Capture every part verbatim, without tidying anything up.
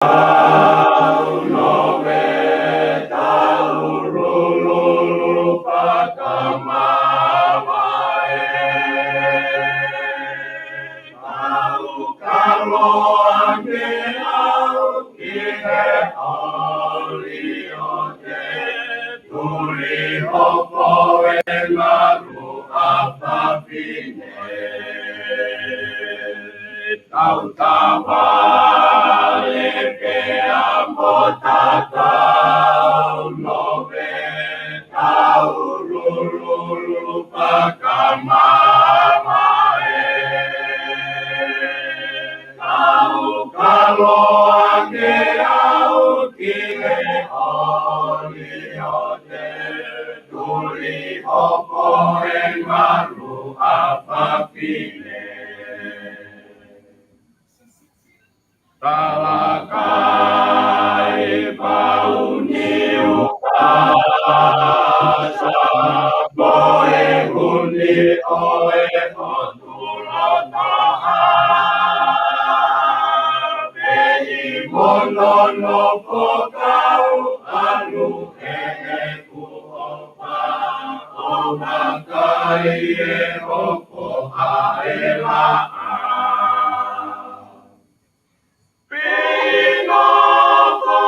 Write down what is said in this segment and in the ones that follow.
Tau nove, tau lululu fakamamae. Tau kalo ange au ki he ʻoliote, tuli hoko e ngalu ʻa fafine. Tau tavale pea mo tatau nove, tau lululu fakamamae. Tau kalo ange au ki he ʻoliote, tuli hoko e ngalu ʻa fafine. Talakai pauni uka, sa ko e huni ʻo e ʻOtu Loto ʻa, pei mo nonofo kau anu e kuo pa o makai e hoko ʻa e laʻā. Pino ko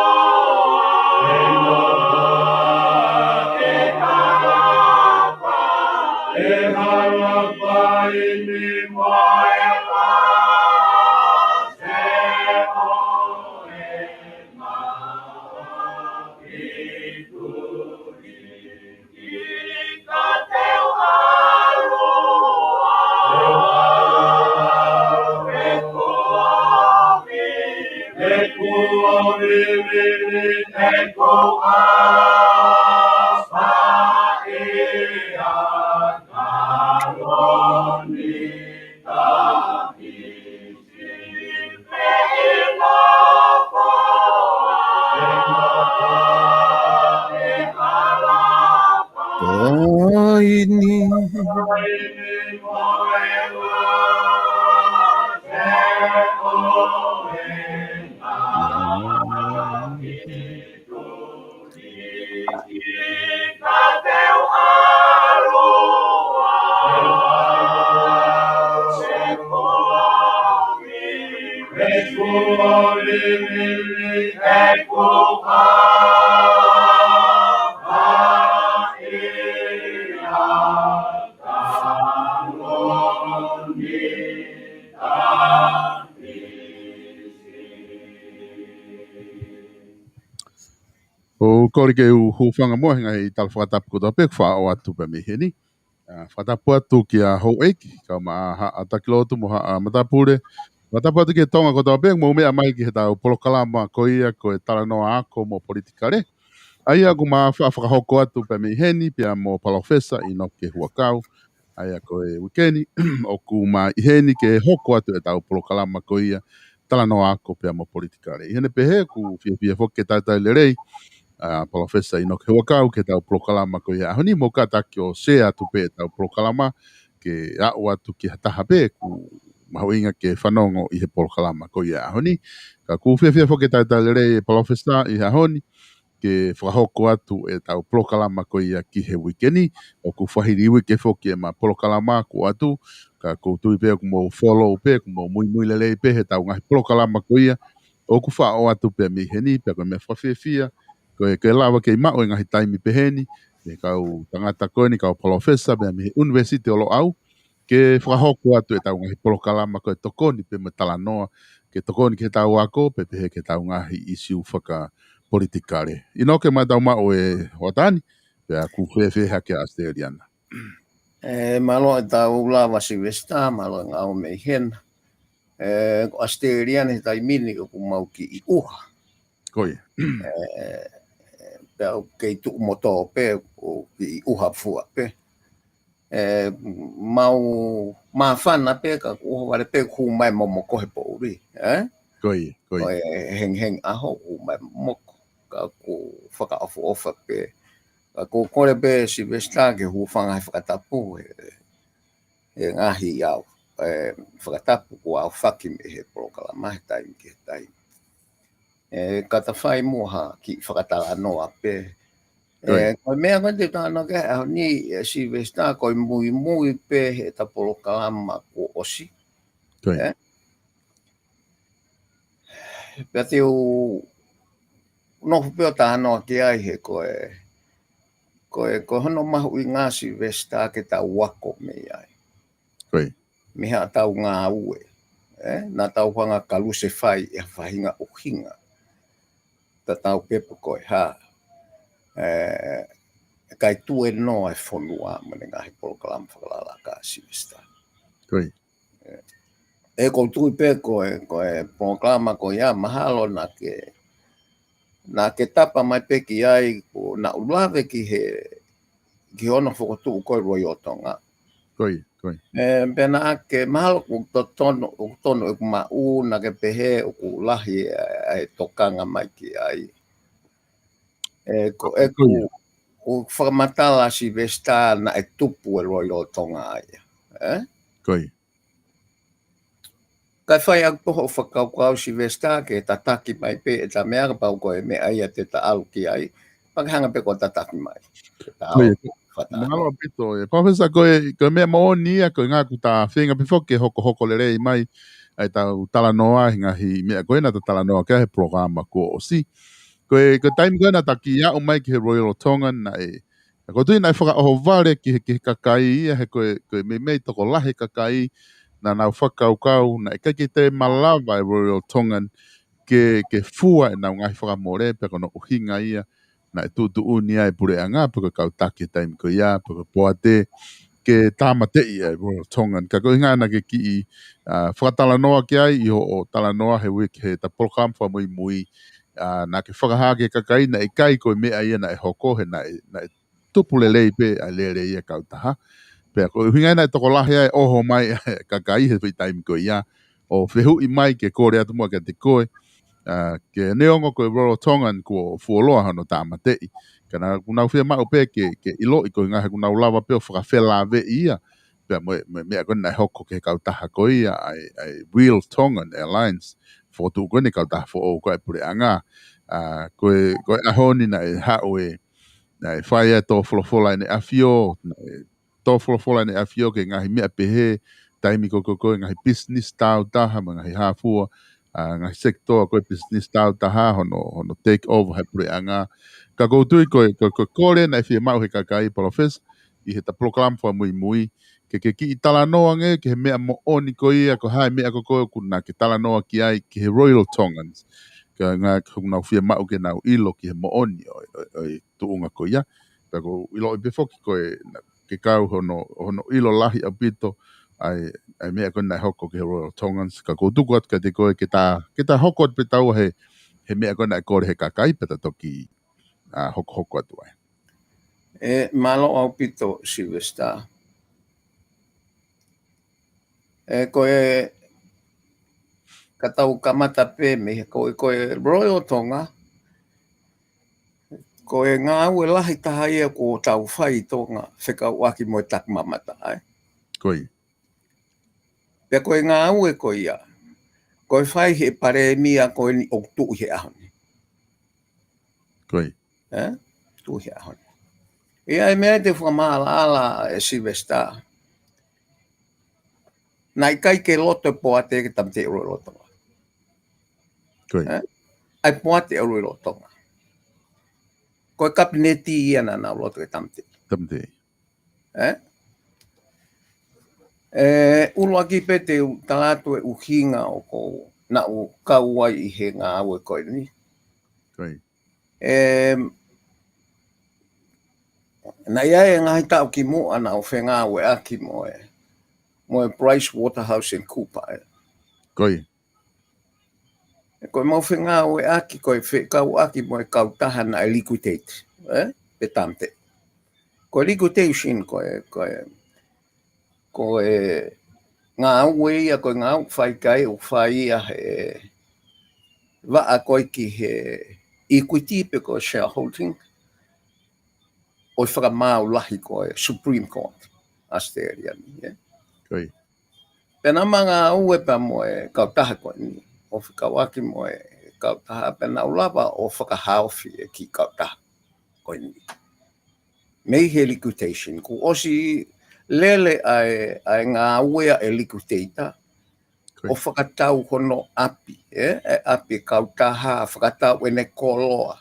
e halapa, e halapa ini mo e la se o e ma i tuli. Ko eni. ʻOku ou kole ke u hūfanga muʻa he ngaahi tala fakatapu kotoa pē kuo faʻa ʻoatu pē mei heni. ʻA, fakatapu atu kia Houʻeiki, kau mai Haʻa Takilotu mo Haʻa Matapule. Fakatapu atu ki he Tonga kotoa pē, mou meʻa mai ki heʻetau polokalama ko ia ko e Talanoa Ako mo Politikale. ʻA ia ʻoku ma faʻa fakahoko atu pē mei heni, pea mo Palōfesa ʻInoke Huʻakau. ʻA ia ko e uike ni, ʻoku ma ʻi heni ke hoko atu ʻetau polokalama ko ia Talanoa Ako pea mo Politikale. ʻI heʻene pehē, ʻoku fiefia foki ke talitali lelei ʻa Palōfesa ʻInoke Huʻakau ki heʻetau polokalama ko ia ʻaho ni, mo kātaki ʻo share atu pē ʻetau polokalama ke aʻu atu ki ha taha pē ʻoku mahuʻinga ke fanongo ʻi he polokalama ko ia ʻaho ni. Ka ʻoku fiefia foki ke talitali lelei ʻe Palōfesa ʻi he ʻaho ni ke fakahoko atu ʻetau polokalama ko ia ki he uike ni. ʻOku fāhili uike foki ʻema polokalama kuo ʻoatu, ka ʻoku ou tui pē ʻoku mou follow pē, ʻoku mou muimui lelei pē heʻetau ngaahi polokalama ko ia ʻoku faʻa ʻoatu pē mei heni, pea ko e meʻa fakafiefia ko e, ke lava ke maʻu e ngaahi taimi peheni, ʻe he kau tangata ko eni, kau palōfesa pē mei he ʻUnivēsiti ʻo Loʻau, ke fakahoko atu ʻetau ngaahi polokalama ko e tokoni pē mo e talanoa, ke tokoni ki heʻetau ako, pea pehē ki heʻetau ngaahi ʻisiū fakapolitikale. ʻInoke, maʻa tau maʻu e hoʻatā ni, pea ʻoku fēfē hake ʻa ʻAositelēlia na? ʻE, mālō e tau lava Silivesitā, mālō e ngāue mei hena. ʻE, ko ʻAositelēlia ni he taimi ni ʻoku mau kiʻi ʻuha. Ko ia. ʻE, pea ʻoku kei tuʻu mo tō pē, ʻoku kiʻi ʻuha fua pē. ʻE, mau māfana pē, ka ʻoku ʻuha vale pē, ʻoku hū mai momoko he poʻuli, ē? Ko ia, ko ia. Ko e hengihengi ʻaho, ʻoku hū mai momoko, ka ʻoku fakaʻofoʻofa pē. Ka ʻoku ou kole pē Silivesitā ke hūfanga he fakatapu, he, he ngaahi ʻaho, ʻe, fakatapu kuo aofaki mei he polokalama he taimi ki he taimi. ʻE, ka ta fai muʻa ha kiʻi fakatalanoa pē. ʻE, ko e meʻa ko ē te u talanoa ki ai he ʻaho ni, ʻe Silivesitā, ko e muimui pē heʻeta polokalama kuo ʻosi. ʻE? Pea te u nofo pē ʻo talanoa ki ai he ko e, ko e, ko hono mahuʻinga Silivesitā ke tau ako mei ai. Mei haʻatau ngāue. ʻE, naʻa tau hanga kalusefai ʻe ha faʻahinga ʻuhinga. Tatau pē pe ko e hā. ʻE, ʻikai tuēnoa e fonua mo ʻene ngaahi polokalama fakalālaka Silivesitā. ʻE, ʻoku ou tui pē ko e, ko e polokalama ko ia mahalo naʻa ke, naʻa ke tapa mai pē ki ai, ko naʻa ku lave ki he, ki hono fokotuʻu ko e Royal Tonga. ʻE, pea naʻa ke mahalo ʻoku totonu, ʻoku tonu ʻeku maʻu naʻa ke pehē ʻoku lahi ʻa e tokanga mai ki ai. ʻE, ko ʻeku, ʻoku fakamatala Silivesitā naʻe tupu e Royal Tonga ai. ʻE? Kae fai ʻaku pē hoʻo fakakaukau Silivesitā ke tataki mai pē ʻeta meʻa kapau ko e meʻa ia te ta ʻalu ki ai. Pea ke hanga pē koe ʻo tataki mai. Ke ta ʻalu fakataha. Mahalo ʻaupito, ʻe Palōfesa, ko e, ko e meʻa moʻoni ia, ko e ʻuhinga ʻoku ta feinga pē foki ke hokohoko lelei mai ʻa ʻetau talanoa he ngaahi meʻa ko ē naʻa ta talanoa ki ai he polokalama kuo ʻosi. Ko e, ko e taimi ko ē naʻa ta kiʻi aʻu mai ki he Royal Tongan naʻe, naʻa ʻoku ou tui naʻe fakaʻohovale ki he, ki he kakai ia, he ko e, ko e meimei tokolahi e kakai naʻa nau fakakaukau naʻe ʻikai ke toe malava e Royal Tongan ke, ke fua ʻenau ngaahi fakamole, pea ko hono ʻuhinga ia naʻe tuʻutuʻuni ai e puleʻanga, pe ko e kau taki he taimi ko ia, pe ko e poate, ke tāmateʻi ʻa e Royal Tongan. Ka ko e ʻuhinga naʻa ke kiʻi, ʻa, fakatalanoa ki ai ʻi hoʻo talanoa he uike, heʻeta polokalama fakamuimui, ʻa, naʻa ke fakahā ki he kakai naʻe ʻikai ko e meʻa ia naʻe hoko, he naʻe, naʻe tupu lelei pē ʻa e lele ia e kautaha. Pea ko e ʻuhinga ia naʻe tokolahi ai e ʻoho mai ʻa e kakai he foʻi taimi ko ia, ʻo fehuʻi mai ke kole atu muʻa kiate koe, ʻa, ke neongo ko e Royal Tongan kuo fuoloa hono tāmateʻi. Ka naʻa, ʻoku nau fiemaʻu pē ke, ke ʻiloʻi ko e ʻuhinga he ʻoku nau lava pē ʻo fakafelāveʻi ia pea mo e, mo e meʻa ko ē naʻe hoko ki he kautaha ko ia, ʻa e, ʻa e Real Tongan Airlines, fokotuʻu ko eni e kautaha foʻou ko ē ʻa e puleʻanga. ʻA, ko e, ko e ʻaho ni naʻe haʻu e, naʻe fai ʻa e tō folofola ʻEne ʻAfio, naʻe tō folofola ʻEne ʻAfio ki he ngaahi meʻa pehē, taimi ko ē ko ē, ko e ngaahi business tāutaha, mo e ngaahi hā fua, ʻa, ngaahi sekitoa ko ē business tāutaha, hono, hono take over ʻe he puleʻanga. Ka ʻoku ou tui ko e, ko e, ko e kole naʻe fiemaʻu ʻe he kakai, Palōfesa, ʻi heʻeta polokalama fakamuimui, ke, ke kiʻi talanoa ange ki he meʻa moʻoni ko ia, ko e hā e meʻa ko ē ko ē ʻoku na ke talanoa ki ai, ki he Royal Tongans. Ka ʻuhinga ʻoku nau fiemaʻu ke nau ʻilo ki he moʻoni ʻo, ʻo, ʻo e tuʻunga ko ia. Pea ʻoku ou ʻiloʻi pē foki ko e, naʻa ke kau hono, hono ʻilo lahi ʻaupito ʻa e, ʻa e meʻa ko ē naʻe hoko ki he Royal Tongans. Ka ʻoku ou tuku atu kiate koe ke ta, ke ta hoko atu pē taua he, he meʻa ko ē naʻe kole ʻe he kakai pea ta toki, ʻa, hokohoko atu ai. ʻE, mālō ʻaupito, Sylvester. ʻE, ko e, ka tau kamata pē mei he ko e, ko e Royal Tonga, ko e ngāue lahi taha ia ʻoku tau fai ʻi Tonga, fekauʻaki mo e takimamata, ʻai. Ko ia. Pea ko e ngāue ko ia, ko e fai ʻe he palēmia ko eni ʻoku tuʻu he ʻaho ni. Ko ia. ʻE? Tuʻu he ʻaho ni. ʻE, ʻa e meʻa te u fakamaʻalaʻala ʻe Sylvester. Naʻe ʻikai ke loto e poate ke tāmateʻi e Royal Tonga. Ko ia. ʻE? ʻA e poate ʻa e Royal Tonga. Ko e kapineti ia naʻa nau loto ke tāmateʻi. Tāmateʻi. ʻE? ʻE, ʻuluaki pē te u tala atu e ʻuhinga ʻoku ou, naʻa ku kau ai ʻi he ngāue ko eni. Ko ia. ʻE, naʻe ʻi ai e ngaahi taʻu kimuʻa naʻa ku fengāueʻaki mo e, mo e Price Waterhouse and Cooper, ʻe. Ko ia. ʻE, ko e mau fengāueʻaki, ko e fekauʻaki mo e kautaha naʻe liquidate, ʻe? Pe tāmateʻi. Ko e liquidation, ko e, ko e, ko e ngāue ia, ko e ngāue fai ki ai, ʻoku fai ia he vaʻa ko ē ki he equity pe ko e shareholding ʻo e fakamaau lahi ko e Supreme Court Australia ni, ʻe. Ko ia. Pea naʻa mau ngāue pea mo e kautaha ko eni, ʻo fekauʻaki mo e kautaha pea nau lava ʻo fakahaofi e kiʻi kautaha ko eni. Mei he liquidation, kuo ʻosi lele ʻa e, ʻa e ngāue ʻa e liquidator, ʻo fakatau hono ʻapi, ē? ʻE ʻapi e kautaha, fakatau ʻene koloa.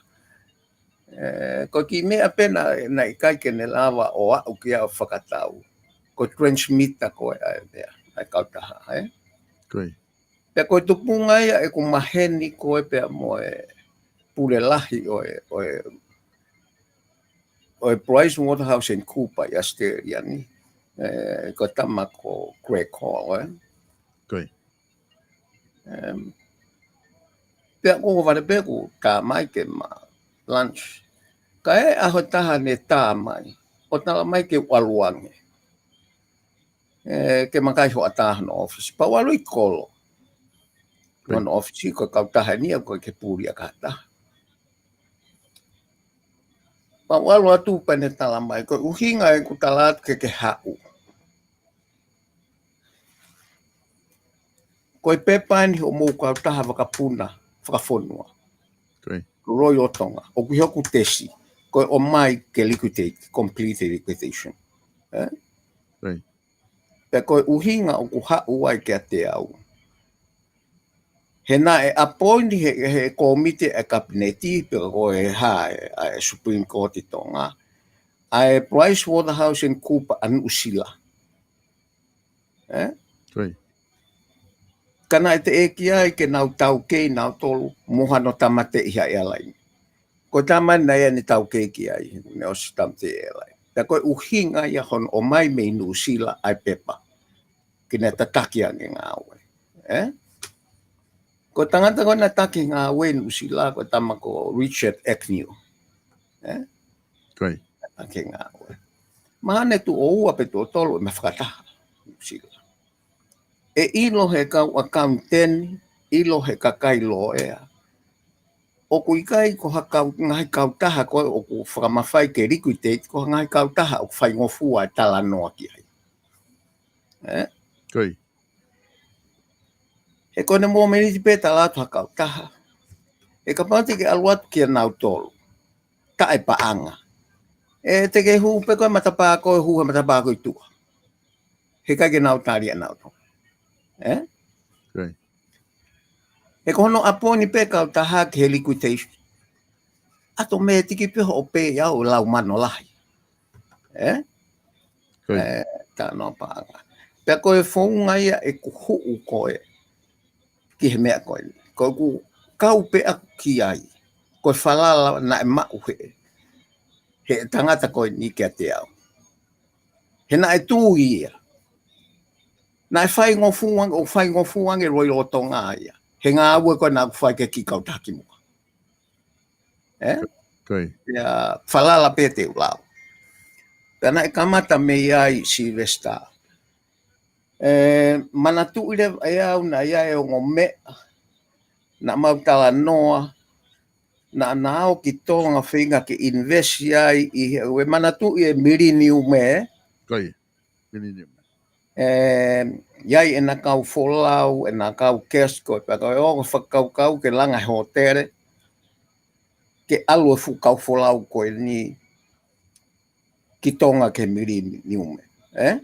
Ē, ko e kiʻi meʻa pē naʻe, naʻe ʻikai ke ne lava ʻo aʻu ki ai ʻo fakatau. Ko e transmitter ko ē ʻa e meʻa, ʻa e kautaha, ē? Pea ko e tupunga ia ʻeku maheni ko ē pea mo e pule lahi ʻo e, ʻo e, ʻo e Price Waterhouse and Cooper ʻi ʻAositelēlia ni. Ē, ko e tama ko Greg Hall, ē? Em, pea ko vale pē ʻoku tā mai ke ma lunch. Ka ʻi he ʻaho ʻe taha ne tā mai, ʻo tala mai ke u ʻalu ange. Ē, ke ma kai hoʻatā hono ʻōfisi. Pea u ʻalu ʻi kolo. Hono ʻōfisi, ko e kautaha ni ʻoku ʻikai ke puli ʻaki ha taha. Pea u ʻalu atu pea ne tala mai, ko e ʻuhinga ʻeku tala atu ke ke haʻu, ko e pepa eni hoʻomou kautaha vakapuna, fakafonua. Ko e Royal Tonga, ʻoku ʻi hoku tesi, ko e ʻomai ke liquidate, complete liquidation. Ē? Pea ko e ʻuhinga ʻoku haʻu ai kiate au, he naʻe appoint he, he kōmiti ʻa e kapineti, pe ko e hā, ʻa e Supreme Court ʻi Tonga, ʻa e Price Waterhouse and Cooper ʻa Nuʻusila. Ē? Ka naʻe teʻeki ai ke nau taukei nautolu mo hano tāmateʻi ha ʻealaini. Ko e tama naʻe ʻi ai ʻene taukei ki ai, ne ʻosi tāmateʻi ʻealaini. Pea ko e ʻuhinga ia hono ʻomai mei Nuʻusila ʻa e pepa ke ne tataki ange ngāue. Ē? Ko e tangata ko ē naʻe taki ngāue ʻi Nuʻusila, ko e tama ko Richard Agnew. Ē? Tataki ngāue. Mahalo ne tuʻo ua pe tuʻo tolu ʻema fakataha ʻi Nuʻusila. ʻE ʻilo he kau accountant, ʻilo he kakai loea, ʻoku ʻikai ko ha kau, ngaahi kautaha ko ē ʻoku fakamafai ke liquidate, ko ha ngaahi kautaha ʻoku faingofua e talanoa ki ai. Ē? He ko ʻene momeniti pē tala atu ha kautaha, ʻe kapau te ke ʻalu atu kia nautolu, taʻepaʻanga, ʻe te ke hū pē koe matapā ko ē, hū he matapā ko ē ʻi tuʻa. He ʻikai ke nau tali ʻe nautolu. Ē? He ko hono appoint pē kautaha ki he liquidation, ʻatomētiki pē hoʻo pē ia ʻo lau mano lahi. Ē? Ē, talanoa paʻanga. Pea ko e founga ia ʻeku huʻu ko ē ki he meʻa ko eni. Ko ʻeku kau pē ʻaku ki ai, ko e falala naʻe maʻu he, he tangata ko eni kiate au. He naʻe tui ia. Naʻe faingofua ange, ʻo faingofua ange Royal Tonga ia he ngāue ko ē naʻa ku fai ki he kiʻi kautaha kimuʻa. Ē? Pea falala pē te u lau. Pea naʻe kamata mei ai Sylvester. Ē, manatuʻi leva ʻe au naʻe ʻi ai e ongo meʻa naʻa mau talanoa, naʻa na ō ki Tonga feinga ke invest ai ʻi he, ʻoku ke manatuʻi e Millennium, ē? Millennium. Ē, ʻi ai ʻena kau folau, ʻena kau guest ko ē, pea ko e ongo fakakaukau ke langa e hōtele, ke ʻalu e fuʻu kau folau ko eni ki Tonga ki he Millennium, ē?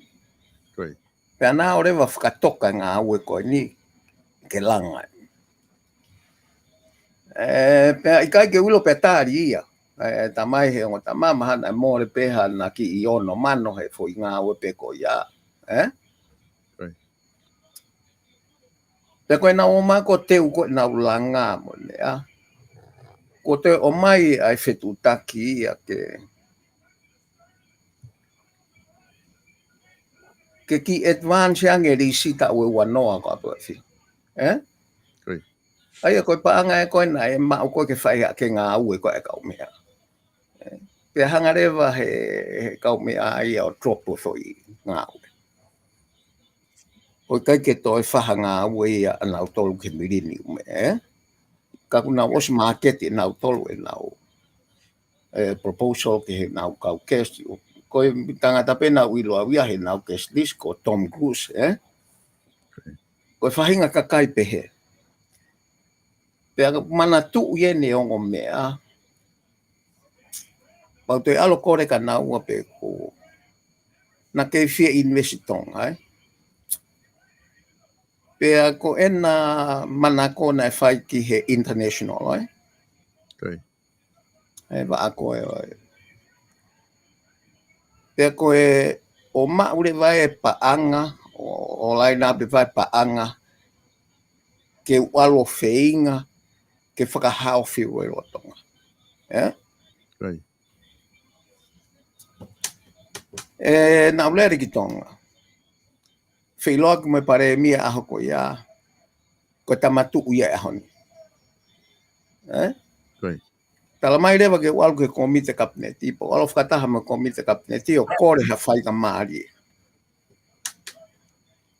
Pea na ō leva fakatoka e ngāue ko eni ke langa. Ē, pea ʻikai ke u ʻilo pe tali ia. Ē, tamai he ongo tama, mahalo naʻe mole pē hana kiʻi ono mano he foʻi ngāue pē ko ia. Ē? Pea ko ʻenau ō mai ko ē ʻo teu ko ē ʻenau langa mo e meʻa, ko e toe ō mai ʻa e fetuʻutaki ia ke, ke kiʻi advance ange e lisi taʻu ʻe uanoa ko ē ʻa e fee. Ē? ʻA ia ko e paʻanga ē ko ē naʻe maʻu ko ē ke fai ʻaki e ngāue ko ē ʻa e kaumeʻa. Ē? Pea hanga leva he, he kaumeʻa ia ʻo drop e foʻi ngāue. ʻO ʻikai ke toe fai ha ngāue ia ʻanautolu ki he Millennium, ē? Ka kuo nau ʻosi maketi ʻe nautolu ʻenau, ē, proposal ki heʻenau kau guest. Ko e tangata pē naʻa ku ʻilo au ia heʻenau guest list ko Tom Cruise, ē? Ko e faʻahinga kakai pehē. Pea manatuʻi ʻene ongo meʻa. Pau toe ʻalu ʻo kole kia naua pē ko ena ke fie invest ʻi Tonga, ē? Pea ko ena manako naʻe fai ki he international, ē? Ko ia. ʻE vaʻa ko ē, ē. Pea ko e ʻo maʻu leva e paʻanga, ʻo, ʻo laina pē fai paʻanga, ke u ʻalu ʻo feinga, ke fakahaofi Royal Tonga. Ē? Ko ia. ʻE, naʻa ku lele ki Tonga. Feʻiloaki mo e palēmia ʻaho ko ia, ko e tamatuʻu ia ʻaho ni. Ē? Ko ia. Tala mai leva ke u ʻalu ki he kōmiti kapineti, pea u ʻalu ʻo fakataha mo e kōmiti kapineti ʻo kole ha faingamālie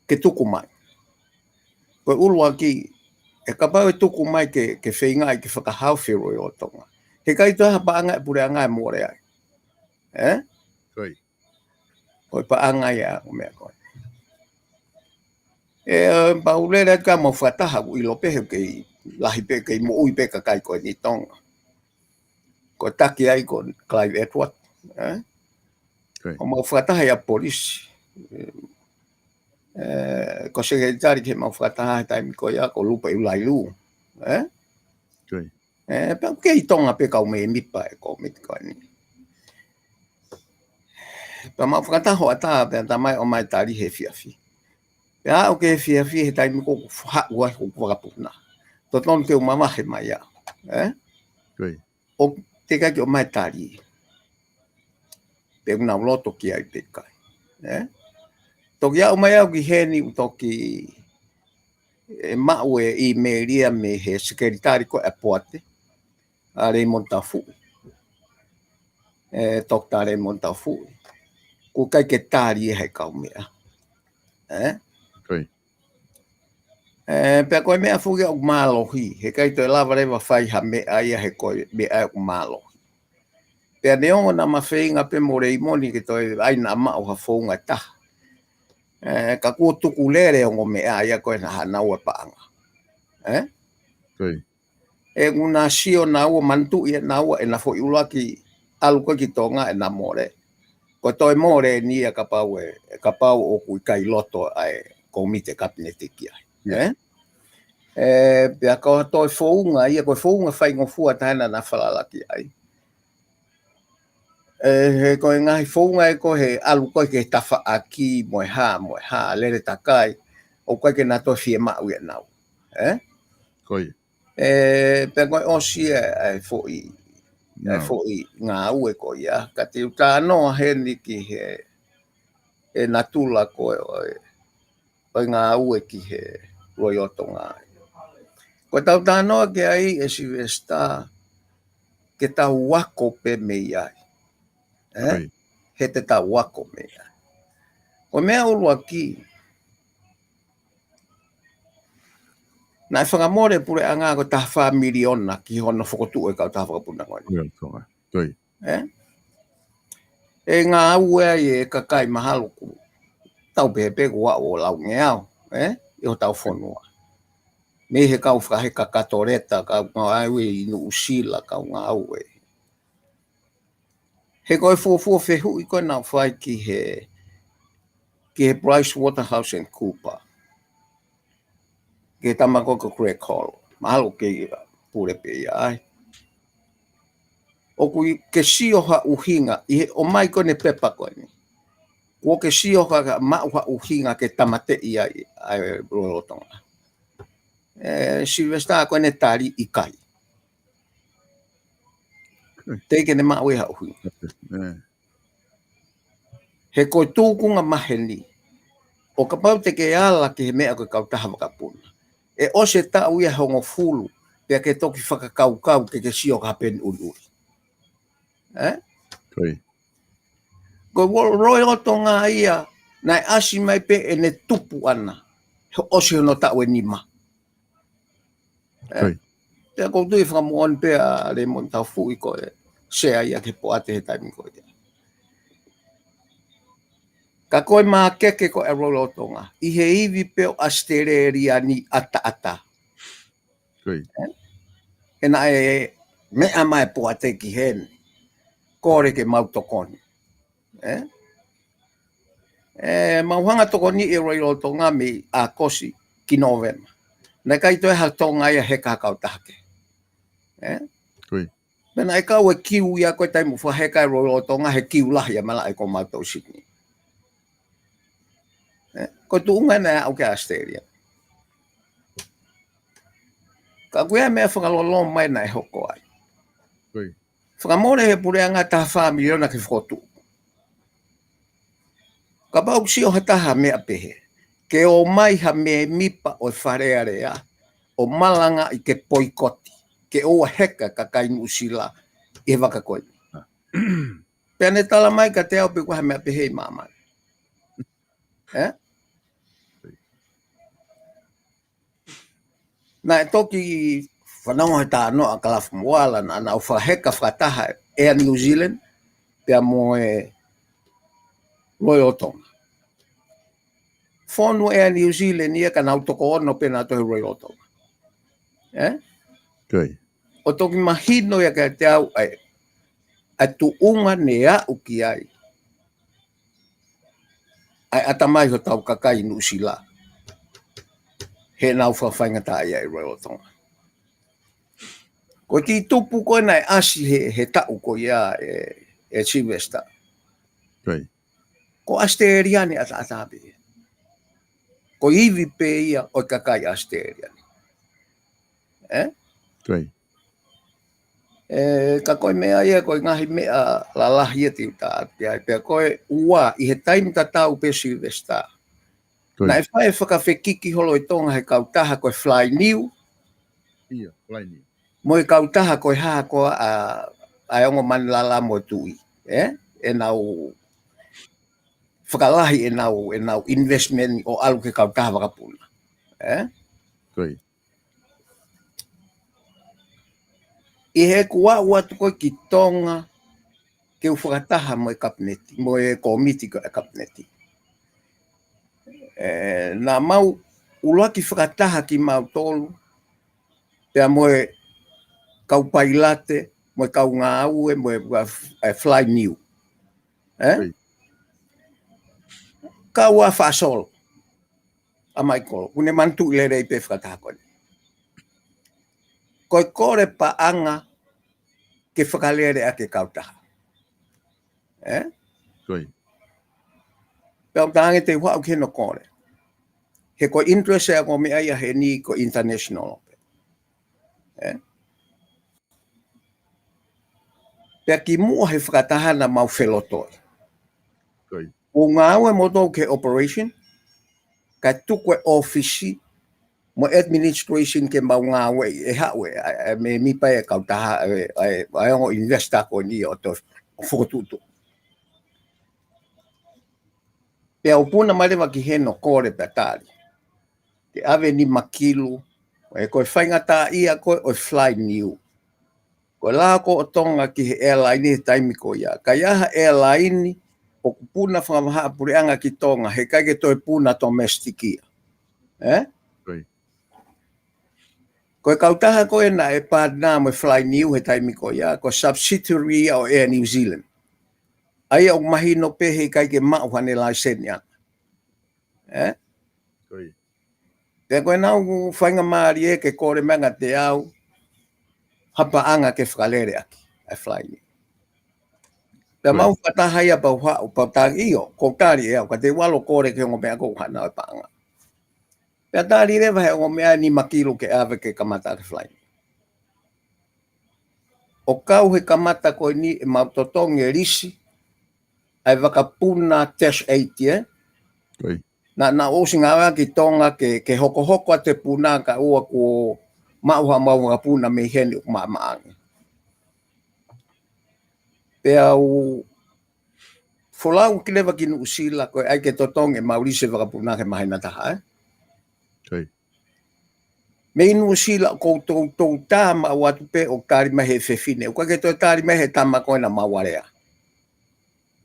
ke tuku mai. Ko e ʻuluaki, ʻe kapau ʻe tuku mai ke, ke feingaʻi ke fakahaofi Royal Tonga, heʻikai toe ʻi ai ha paʻanga ʻa e puleʻanga ʻe mole ai. Ē? Ko ia. Ko e paʻanga ia ʻo e meʻa ko ē. ʻE, pea u lele atu ka mau fakataha, ʻoku ʻilo pē he ʻoku kei lahi pē, kei moʻui pē kakai ko eni ʻi Tonga. Ko e taki ai ko Clive Edward, ē? Ko ia. ʻO mau fakataha ia polisi. ʻE, ko e sekelitali ki heʻemau fakataha he taimi ko ia ko Lupa ʻIulailu, ē? Ko ia. ʻE, pea ʻoku kei ʻi Tonga pē kau mēmipa ʻo e kōmiti ko eni. Pea mau fakataha hoʻatā pea tā mai ʻo mai tali he efiafi. Pea aʻu ki he efiafi he taimi ko ē ʻoku haʻu ai hoku vakapuna. Totonu ke u mavahe mai ia. Ē? Ko ia. ʻO teʻeki ke ʻomai tali. Pe ʻoku nau loto ki ai pe ʻikai. Ē? Toki aʻu mai au ki heni ʻoku toki ʻe maʻu e ʻīmeili ia mei he sekelitali ko ē ʻa e poate, ʻa Raymond Tafuʻi. ʻE, Doctor Raymond Tafuʻi. ʻOku ʻikai ke tali ia he kau meʻa. Ē? Ko ia. ʻE, pea ko e meʻa foki ia ʻoku mālohi, heʻikai toe lava leva fai ha meʻa ia he ko e meʻa ʻoku mālohi. Pea neongo naʻa ma feinga pē mo Raymond ke toe ʻai naʻa maʻu ha founga ʻe taha. ʻE, ka kuo tuku lele ongo meʻa ia ko ē naʻa hana ua paʻanga. Ē? Ko ia. ʻE, ʻoku na sio naua, manatuʻi ʻe naua ʻena foʻi ʻuluaki ʻalu ko ē ki Tonga ʻena mole. Ko e toe mole eni ia kapau ʻe, kapau ʻoku ʻikai loto ʻa e kōmiti kapineti ki ai. Ia. Ē? ʻE, pea ko e toe founga ia, ko e founga faingofua taha ena naʻa na falala ki ai. ʻE, he ko e ngaahi founga ē ko ē he ʻalu ko ē ki he tafaʻaki mo e hā, mo e hā, lele takai, ʻoku ʻikai ke na toe fiemaʻu ia ʻe naua. Ē? Ko ia. ʻE, pea ko e ʻosi ʻa e, ʻa e foʻi, ʻa e foʻi ngāue ko ia. Ka te u talanoa heni ki he, ʻe natula ko ē ʻo e, ʻo e ngāue ki he Royal Tonga. Ko ʻetau talanoa ki ai ʻe Sylvester, ke tau ako pē mei ai. Ē? Ko ia. He te tau ako mei ai. Ko e meʻa ʻuluaki, naʻe fakamole puleʻanga ko e taha fā miliona ki hono fokotuʻu e kautaha vakapuna ko eni. Ko ia, ko ia. Ko ia. Ē? ʻE ngāue ai e kakai mahalo ʻoku tau pehē pē ko ʻalu ʻo laungeau, ē? ʻI hotau fonua. Mei he kau fakaheka katoleta, kau ngāue ʻi Nuʻusila, kau ngāue. He ko e fuofua fehuʻi ko ē naʻe fai ki he, ki he Price Waterhouse and Cooper. Ki he tama ko ē ko Greg Hall. Mahalo ʻoku pule pē ia ai. ʻOku ke sio ha ʻuhinga, ʻi he ʻomai ko eni pepa ko eni. Kuo ke sio ka, ka maʻu ha ʻuhinga ke tāmateʻi ai ʻa e Royal Tonga. ʻE, Sylvester ko ʻene tali ʻikai. Teʻeki ke ne maʻu ia ha ʻuhinga. ʻE. He ko e tūkunga maheni, ʻo kapau te ke ala ki he meʻa ko e kautaha vakapuna, ʻe ʻosi e taʻu ia ʻe hongofulu, pea ke toki fakakaukau ke ke sio ki ha peni ʻuliʻuli. Ē? Ko ia. Ko e Royal Tonga ia, naʻe ʻasi mai pē ʻene tupu ʻana, he ʻosi hono taʻu ʻe nima. Ē, ko ia. Pea ʻoku ou tui fakamoʻoni pē ʻa Raymond Tafuʻi ko e sea ia ki he poate he taimi ko ia. Ka ko e mākeke ko ē ʻa e Royal Tonga, ʻi he ivi pē ʻo ʻAositelēlia ni ʻataʻatā. Ko ia. Ē? He naʻe meʻa mai e poate ki heni, kole ke mau tokoni. ʻE? ʻE, mau hanga tokoni ʻi he Royal Tonga mei ʻAokosi ki Nōvema. Naʻe ʻikai toe ha Tonga ia heka ha kautaha kehe. ʻE? Pea naʻe kau e kiu ia ko e taimi ʻoku fakaheka e Royal Tonga he kiu lahi ia malaʻe ko mautolu Sydney. ʻE? Ko e tuʻunga naʻe aʻu ki ʻAositelēlia. Ka ko e meʻa fakaloloma ia naʻe hoko ai. Fakamole he puleʻanga taha fā miliona ke fokotuʻu. Kapau ʻoku sio ha taha meʻa pehē, ke ō mai ha mēmipa ʻo e Fale Alea, ʻo malangaʻi ke poikoti, ke ʻoua heka kakai Nuʻusila ʻi he vaka ko eni. Pea ne tala mai kiate au pe ko ha meʻa pehē ʻi māmani. ʻE? Naʻe toki fanongo he talanoa ʻa Kalafi Moala naʻa nau fakaheka fakataha Air New Zealand pea mo e Royal Tonga. Fonu Air New Zealand ia ka nau toko ono pē nautolu he Royal Tonga. ʻE? ʻO toki mahino ia kiate au ʻa e, ʻa e tuʻunga ne aʻu ki ai ʻa e ʻatamai hotau kakai Nuʻusila heʻenau fakafaingataʻaʻia ʻi Royal Tonga. Ko e kiʻi tupu ko ē naʻe ʻasi he, he taʻu ko ia ē, ē Sylvester. Ko ʻAositelēlia ni ʻataʻatā pē. Ko e ivi pē ia ʻo e kakai ʻAositelēlia ni. ʻE? ʻE, ka ko e meʻa ia, ko e ngaahi meʻa lalahi ia te u tā atu ki ai, pea ko e ua ʻi he taimi tatau pē Sylvester. Naʻe fai e fakafekiki holo ʻe Tonga he kautaha ko e Fly New. Mo e kautaha ko e hā ko ā ʻa e ongo Manilala mo e Tuʻi. ʻE? ʻEnau fakalahi ʻenau, ʻenau investment ʻo ʻalu ki he kautaha vakapuna. ʻE? ʻI heʻeku aʻu atu ko ē ki Tonga, ke u fakataha mo e kapineti, mo e kōmiti ko e kapineti. ʻE, naʻa mau ʻuluaki fakataha kimautolu, pea mo e kau pailate, mo e kau ngāue, mo e, ʻa e Fly New. ʻE? Kau ʻa Fasolo. ʻA Michael, ʻoku ne manatuʻi lelei pē fakataha ko eni. Ko e kole paʻanga ke fakalele ʻaki e kautaha. ʻE? Pea ʻoku talange te u haʻu ki hono kole. He ko e interest ʻa e ongo meʻa ia heni ko e international pē. ʻE? Pea kimuʻa he fakataha naʻa mau felotoi. ʻOku ngāue moutolu ki he operation, kae tuku e ʻōfisi, mo e administration ke mau ngāueʻi ʻe haʻu e, ʻa e, ʻa e mēmipa e kautaha, ʻa e, ʻa e, ʻa e ongo investor ko eni ʻo toe fokotuʻutuʻu. Pea u puna mai leva ki hono kole pea tali. Ke ʻave nima kilu, ʻe ko e faingataʻaʻia ko ē ʻo e Fly New. Ko e lao ko ē ʻo Tonga ki he airline he taimi ko ia. Ka ʻi ai ha airline ʻoku puna fakavahaʻapuleʻanga ki Tonga, heʻikai ke toe puna domestic ia. ʻE? Ko e kautaha ko ē naʻe partner mo e Fly New he taimi ko ia, ko e subsidiary ia ʻo Air New Zealand. ʻA ia ʻoku mahino pē heʻikai ke maʻu haʻane laiseni ʻana. ʻE? Pea ko ʻenau faingamālie ke kole mai kiate au ha paʻanga ke fakalele ʻaki ʻa e Fly New. Pea mau fakataha ia pea u haʻu, pea u tali ʻio, ʻoku ou tali ʻe au, ka te u ʻalu ʻo kole ki he ongo meʻa ko ē ʻoku haʻana ʻo e paʻanga. Pea tali leva he ongo meʻa nima kilu ke ʻave ke kamata ʻaki e Fly New. ʻO kau he kamata ko eni ʻemau totongi e lisi ʻa e vakapuna Dash eight, ʻe? Naʻa, naʻa ʻosi ngāueʻaki ʻi Tonga ke, ke hokohoko atu e puna kae ʻoua kuo maʻu haʻamau vakapuna mei heni ʻoku maʻamaʻa ange. Pea u folau ki leva ki Nuʻusila ko e ʻai ke totongi ʻemau lisi e vakapuna ke māhina taha, ʻe? Mei Nuʻusila ʻoku ou toutou tā maʻu atu pē ʻo tali mai he fefine. ʻOku ʻikai ke toe tali mai he tama ko ē naʻa mau alea.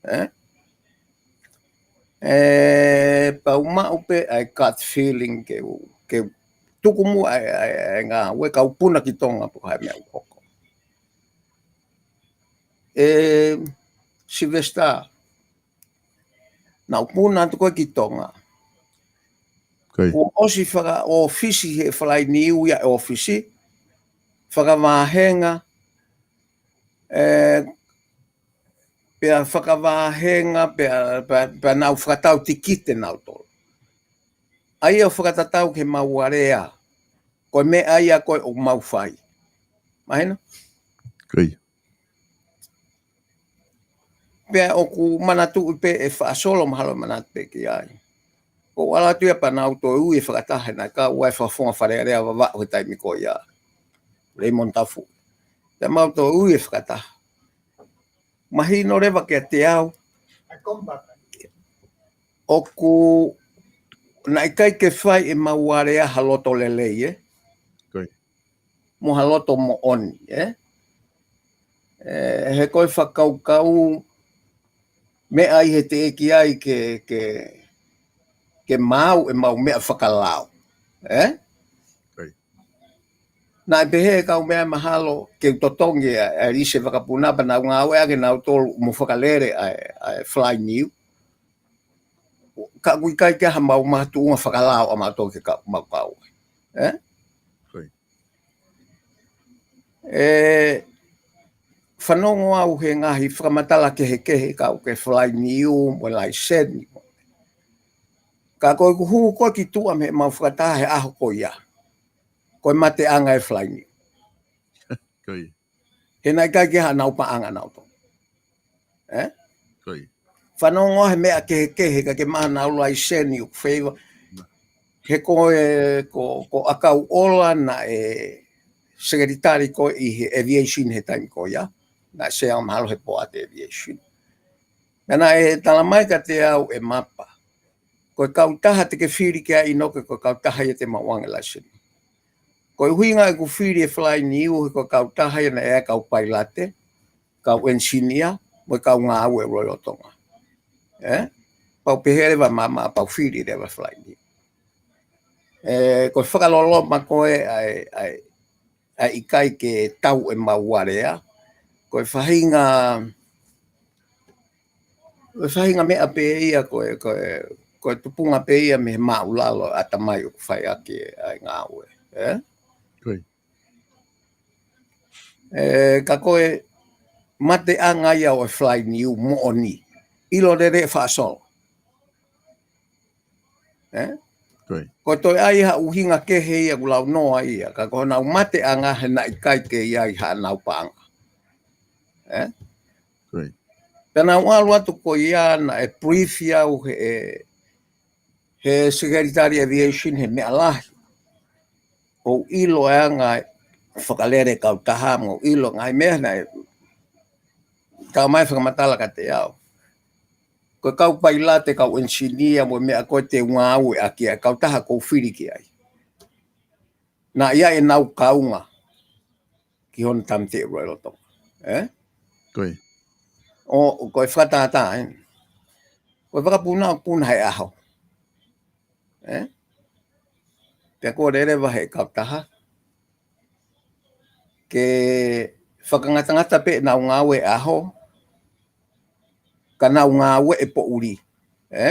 ʻE? ʻE, pea u maʻu pē ʻa e gut feeling ke u, ke u tuku muʻa e, e, e ngāue, kau puna ki Tonga pe ko e hā e meʻa ʻoku hoko. ʻE Sylvester, naʻa ku puna atu koe ki Tonga. Kuo ʻosi fakaʻōfisi he Fly Niu ia e ʻōfisi, fakavāhenga, ʻe, pea fakavāhenga, pea, pea, pea nau fakatau tikite nautolu. ʻA ia ʻoku fakatatau ki he mau alea. Ko e meʻa ia ko ē ʻoku mau fai. Mahino? Pea ʻoku manatuʻi pē ʻe Faʻasolo mahalo manatu pē ki ai. ʻOku ʻalu atu ia pea nau toe ui e fakataha naʻe kau ai e fakafofonga Fale Alea Vavaʻu he taimi ko ia. Raymond Tafu. Pea mau toe ui e fakataha. Mahino leva kiate au. ʻOku naʻe ʻikai ke fai ʻe mau alea ha loto lelei, ē? Mo ha loto moʻoni, ē? ʻE, he ko e fakakaukau meʻa ʻi he teʻeki ai ke, ke, ke maau e mau meʻa fakalao, ē? Naʻe pehē e kau meʻa mahalo ke u totongi ʻa, ʻa Lise Vakapuna pea nau ngāueʻaki nautolu mo fakalele ʻa e, ʻa e Fly Niu. Ka ʻoku ʻikai ke ʻi ai ha mau makatuʻunga fakalao ʻa mautolu ke kau, mau kau. Ē? ʻE fanongo au he ngaahi fakamatala kehekehe kau ki he Fly Niu mo e laiseni. Ka ko ʻeku hū ko ē ki tuʻa mei he mau fakataha he ʻaho ko ia. Ko e mateʻanga e Fly Niu. He naʻe ʻikai ke ʻi ai haʻanau paʻanga nautolu. Ē? Fanongo he meʻa kehekehe ka ke maʻu haʻanau laiseni ʻoku feiva. He ko e, ko, ko ʻAkau ʻOla naʻe sekelitali ko ē ʻi he aviation he taimi ko ia. Naʻe sea mahalo he poate aviation. Naʻa ne talamai kiate au ʻe Mapa. Ko e kautaha te ke fili ki ai ʻInoke, ko e kautaha ia te maʻu ange laiseni. Ko e ʻuhinga ʻeku fili e Fly Niu, he ko e kautaha ia naʻe ʻi ai e kau pailate, kau enisinia, mo e kau ngāue Royal Tonga. Ē? Pau pehē leva Mapa, pau fili leva Fly Niu. ʻE, ko e fakaloloma ko ē ʻa e, ʻa e, ʻa e ʻikai ke tau e mau alea. Ko e faʻahinga, ko e faʻahinga meʻa pē ia, ko e, ko e, ko e tupunga pē ia mei he māʻulalo ʻatamai ʻoku fai ʻaki ʻa e ngāue. Ē? ʻE, ka ko e mateʻanga ia ʻo e Fly Niu moʻoni. ʻIlo lelei ʻe Faʻasolo. Ē? Ko e toe ʻi ai ha ʻuhinga kehe ia ʻoku launoa ia, ka ko honau mateʻanga he naʻe ʻikai ke ʻi ai haʻanau paʻanga. Ē? Pea nau ʻalu atu ko ia naʻe brief au he, he Secretary Aviation he meʻa lahi. ʻOku ou ʻilo e anga e fakalele kautaha mo ʻilo ngaahi meʻa naʻe talamai fakamatala kiate au. Ko e kau pailate, kau enisinia mo e meʻa ko ē te u ngāueʻaki ʻa e kautaha ʻoku ou fili ki ai. Naʻe ʻi ai ʻenau kaunga ki hono tāmateʻi Royal Tonga. Ē? ʻO, ko e fakatātā, ē? Ko e vakapuna ʻoku puna he ʻaho. Ē? Pea ko e lele vahe kautaha. Ke fakangatangata pē ʻenau ngāue ʻaho, ka nau ngāue e poʻuli. Ē?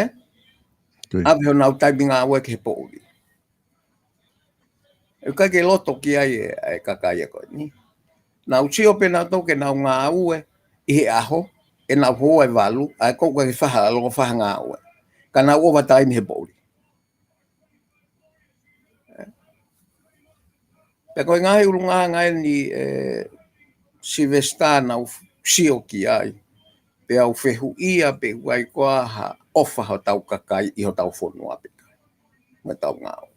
ʻAve honau taimi ngāue ki he poʻuli. ʻE ʻikai ke loto ki ai e, e kakai ko eni. Nau sio pē nautolu ke nau ngāue ʻi he ʻaho, ʻenau hoa e valu, ʻa e ko ʻoku ke faha, longo faha ngāue. Ka nau overtime he poʻuli. Pea ko e ngaahi ʻulungaanga eni ʻe Sylvester naʻa ku sio ki ai. Pea u fehuʻia pe ʻoku ʻi ai koā ha ʻofa hotau kakai ʻi hotau fonua pe ʻikai. Mo ʻetau ngāue.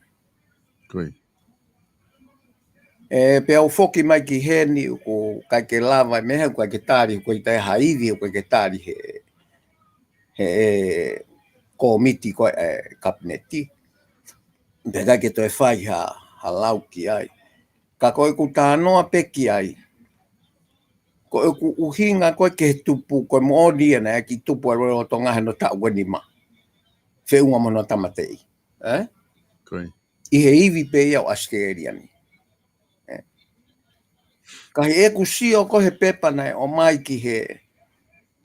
ʻE, pea u foki mai ki heni ʻoku ʻikai ke lava e meʻa, ʻoku ʻikai ke tali, ʻoku ʻikai ha ivi, ʻoku ʻikai ke tali he, he kōmiti ko ē kapineti. Pea ʻikai ke toe fai ha, ha lau ki ai. Ka ko ʻeku talanoa pē ki ai. Ko ʻeku ʻuhinga ko ē ki he tupu, ko e moʻoni ia naʻe ʻikai tupu ʻa Royal Tonga he hono taʻu ʻe nima. Feʻunga mo hono tāmateʻi. Ē? ʻi he ivi pē ia ʻo ʻAositelēlia ni. Ē. Ka ʻi heʻeku sio ko ē he pepa naʻe ʻomai ki he,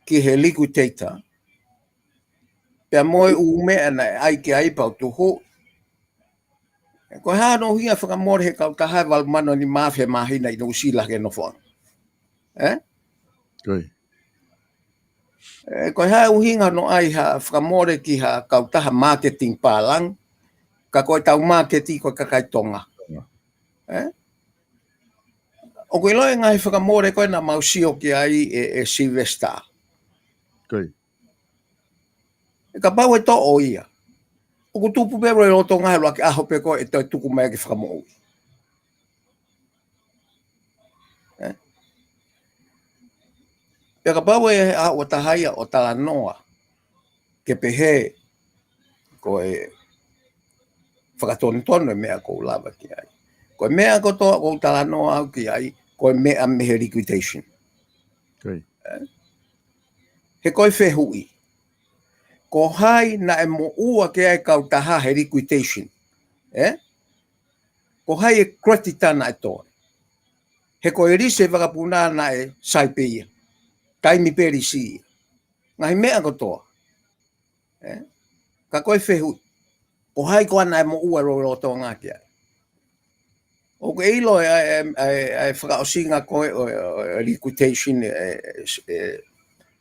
ki he liquidator, pea mo e ʻū meʻa naʻe ʻai ki ai pea u tuhu. Ko e hā hono ʻuhinga fakamole he kautaha ʻe valu mano nima afe māhina ʻi Nuʻusila ke nofoʻanga? Ē? Ko ia. Ē, ko e hā e ʻuhinga hono ʻai ha fakamole ki ha kautaha marketing pālangi, ka ko ʻetau māketi ko e kakai Tonga? Tonga. Ē? ʻOku ʻiloa e ngaahi fakamole ko ē naʻa mau sio ki ai ē, ē Sylvester. Ko ia. Ē, kapau ʻe toʻo ia, ʻoku tupu pē Royal Tonga he ʻuluaki ʻaho pē ko ē ʻe toe tuku mai ke fakamoʻui. Ē? Pea kapau ʻe aʻu ha taha ia ʻo talanoa ke pehē ko e fakatonutonu e meʻa ʻoku ou lave ki ai. Ko e meʻa kotoa ʻoku ou talanoa au ki ai, ko e meʻa mei he liquidation. Ko ia. Ē? He ko e fehuʻi, ko hai naʻe moʻua ki ai e kautaha he liquidation? Ē? Ko hai e creditor naʻe toe? He ko e lisi e vakapuna naʻe sai pē ia. Taimi pē lisi ia. Ngaahi meʻa kotoa. Ē? Ka ko e fehuʻi, ko hai koā naʻe moʻua Royal Tonga ki ai? ʻOku ke ʻilo e, e, e, e fakaʻosinga ko ē ʻo, ʻo, ʻo liquidation ē, ē,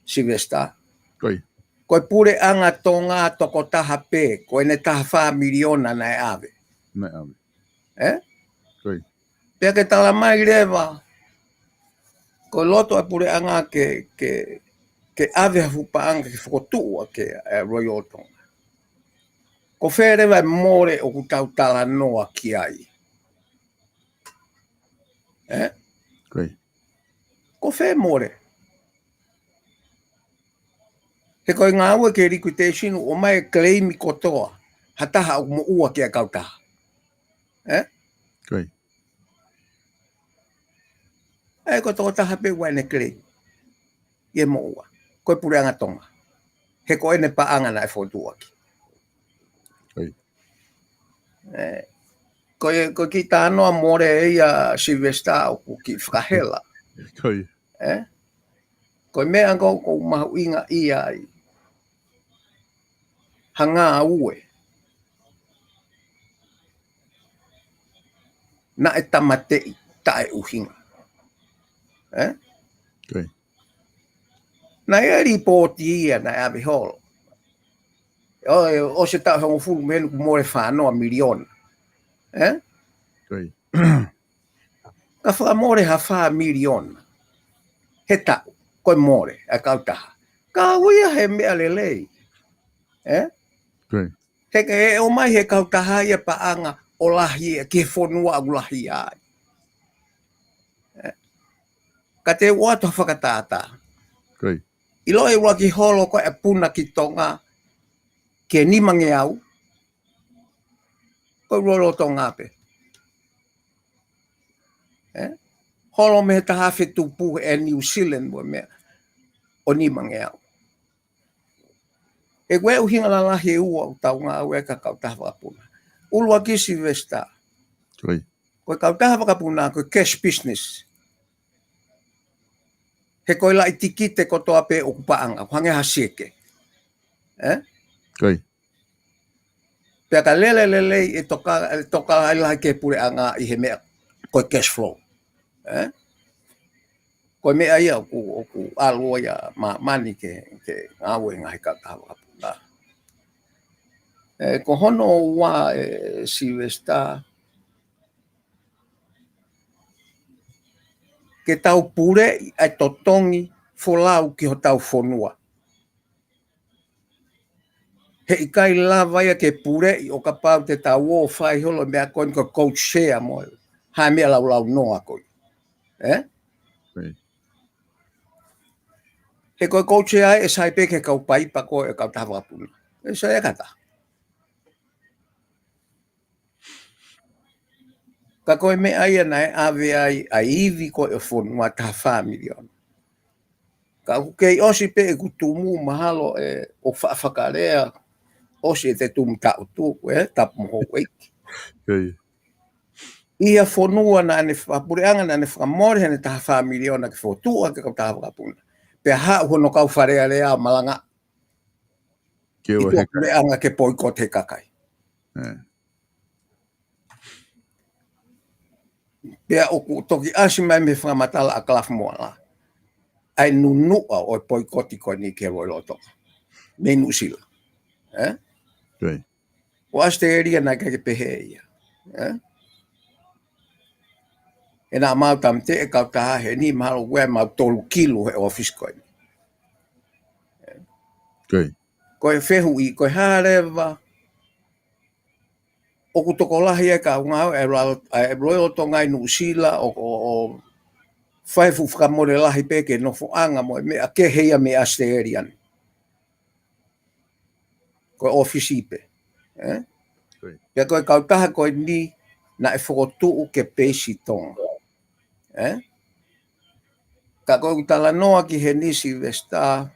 Sylvester? Ko ia. Ko e puleʻanga Tonga tokotaha pē, ko ʻene taha fā miliona naʻe ʻave. Naʻe ʻave. Ē? Ko ia. Pea ke tala mai leva, ko e loto e puleʻanga ke, ke, ke ʻave ha fuʻu paʻanga ke fokotuʻu ʻaki e Royal Tonga. Ko fē leva e mole ʻoku tau talanoa ki ai? Ē? Ko ia. Ko fē mole? He ko e ngāue ki he liquidation ʻoku ʻomai e claim kotoa ha taha ʻoku moʻua ki ai e kautaha. Ē? Ko ia. Ē, ko e tokotaha pē ʻoku ʻi ai ʻene claim ʻi he moʻua, ko e puleʻanga Tonga. He ko ʻene paʻanga naʻe fokotuʻu ʻaki. Ko ia. Ē, ko e, ko e kiʻi talanoa mole ia Sylvester ʻoku kiʻi fakahela. Ko ia. Ē? Ko e meʻa ʻoku ou mahuʻingaʻia ai ha ngāue naʻe tāmateʻi taʻeʻuhinga. Ē? Ko ia. Naʻe ʻi ai e lipooti ia naʻe ʻave holo. ʻO, ʻosi e taʻu ʻe hongofulu mei heni kuo mole fā noa miliona. Ē? Ko ia. Ka fakamole ha fā miliona he taʻu, ko e mole ʻa e kautaha, ka ʻoku ʻi ai e meʻa lelei. Ē? Ko ia. He ke ʻomai he kautaha ia paʻanga ʻo lahi ia ki he fonua ʻoku lahi ai. Ē? Ka te u ʻoatu ha fakatātā. Ko ia. ʻIlo e ʻuluaki holo ko ē e puna ki Tonga ki he nimangeau, ko e Royal Tonga pē. Ē? Holo mei he taha afe tupu ʻe New Zealand mo e meʻa ʻo nimangeau. Ē, ko e ʻuhinga lalahi ʻe ua ʻoku tau ngāue ai ki he kautaha vakapuna. ʻUluaki Sylvester. Ko ia. Ko e kautaha vakapuna, ko e cash business. He ko e laʻi tikite kotoa pē ʻoku paʻanga, ʻoku hangē ha sieke. Ē? Ko ia. Pea ka lele lelei e toka, e toka lahilahi ki he puleʻanga ʻi he meʻa ko e cash flow. Ē? Ko e meʻa ia ʻoku, ʻoku ʻalu ai ʻa māmani ke, ke ngāue he ngaahi kautaha vakapuna. Ē, ko hono ua ē Sylvester, ke tau puleʻi ʻa e totongi folau ki hotau fonua. He ʻikai lava ia ke puleʻi ʻo kapau te tau ō ʻo fai holo e meʻa ko eni ko e codeshare mo ha meʻa laulaunoa ko ia. Ē? Ko ia. He ko e codeshare ʻe sai pē ki he kau paipa ko ē ʻo e kautaha vakapuna. ʻE sai ʻe ha taha. Ka ko e meʻa ia naʻe ʻave ai ʻa e ivi ko ē ʻo e fonua, taha fā miliona. Ka ʻoku kei ʻosi pē ʻeku tumu, mahalo ʻe ʻo fa-, fakalea, ʻosi ʻete tumu taʻutu, ē, tapu mo houʻeiki. ʻI ha fonua naʻa ne fa-, puleʻanga naʻa ne fakamole heʻene taha fā miliona ke fokotuʻu ʻaki e kautaha vakapuna. Pea haʻu hono kau Fale Alea ʻo malanga ki tuʻa puleʻanga ke poikote he kakai. Pea ʻoku toki ʻasi mai mei he fakamatala ʻa Kalafi Moala ʻa e nunuʻa ʻo e poikote ko eni ki he loi lolotonga mei Nuʻusila. ʻE? ʻO ʻAositelēlia naʻe ʻikai ke pehē ia. ʻE? He naʻa mau tāmateʻi e kautaha heni mahalo ʻoku ʻi ai mau tolu kilu he ʻōfisi ko eni. Ko e fehuʻi, ko e hā leva ʻoku tokolahi ai e kau ngāue ʻa e loi lolotonga ʻi Nuʻusila ʻo, ʻo, ʻo fai fuʻu fakamole lahi pē ki he nofoʻanga mo e meʻa kehe ia mei ʻAositelēlia ni. Ko e ʻōfisi pē. ʻE? Pea ko e kautaha ko eni naʻe fokotuʻu ke peisi Tonga. ʻE? Ka ko ʻeku talanoa ki heni Silivesitā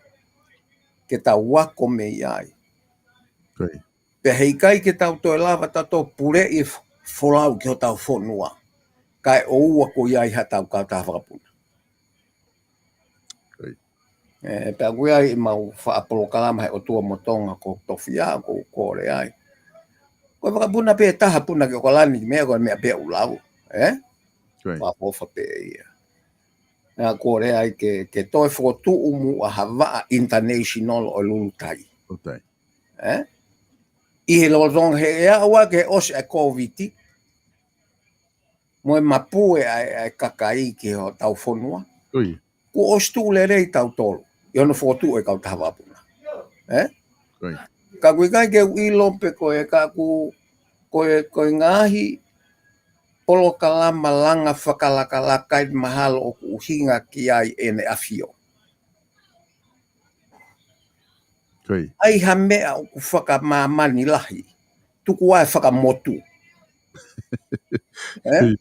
ke tau ako mei ai. Pea heʻikai ke tau toe lava tautolu puleʻi e f-, folau ki hotau fonua. Kae ʻoua kuo ʻi ai haʻatau kautaha vakapuna. ʻE, pea ʻoku ʻi ai ʻemau faʻa polokalama he ʻOtua mo Tonga ko Tofia, ʻoku ou kole ai. Ko e vakapuna pē ʻe taha puna ki ʻOkalani ki meʻa ko e meʻa pē ʻoku lau. ʻE? Fakaʻofoʻofa pē ia. ʻA, kole ai ke, ke toe fokotuʻu muʻa ha vaʻa international ʻo e lulutai. ʻE? ʻI he lolotonga he ʻe aʻu ā ke ʻosi ʻa e Kōviti, mo e mapue ʻa e, ʻa e kakai ki hotau fonua. Kuo ʻosi tuʻu lelei tautolu ʻi hono fokotuʻu e kautaha vakapuna. ʻE? Ka ʻoku ʻikai ke u ʻilo pe ko e ka ʻoku, ko e, ko e ngaahi polokalama langa fakalakalaka ʻi mahalo ʻoku ʻuhinga ki ai ʻEne ʻAfio. ʻAi ha meʻa ʻoku fakamāmani lahi, tuku ā e fakamotu. ʻE?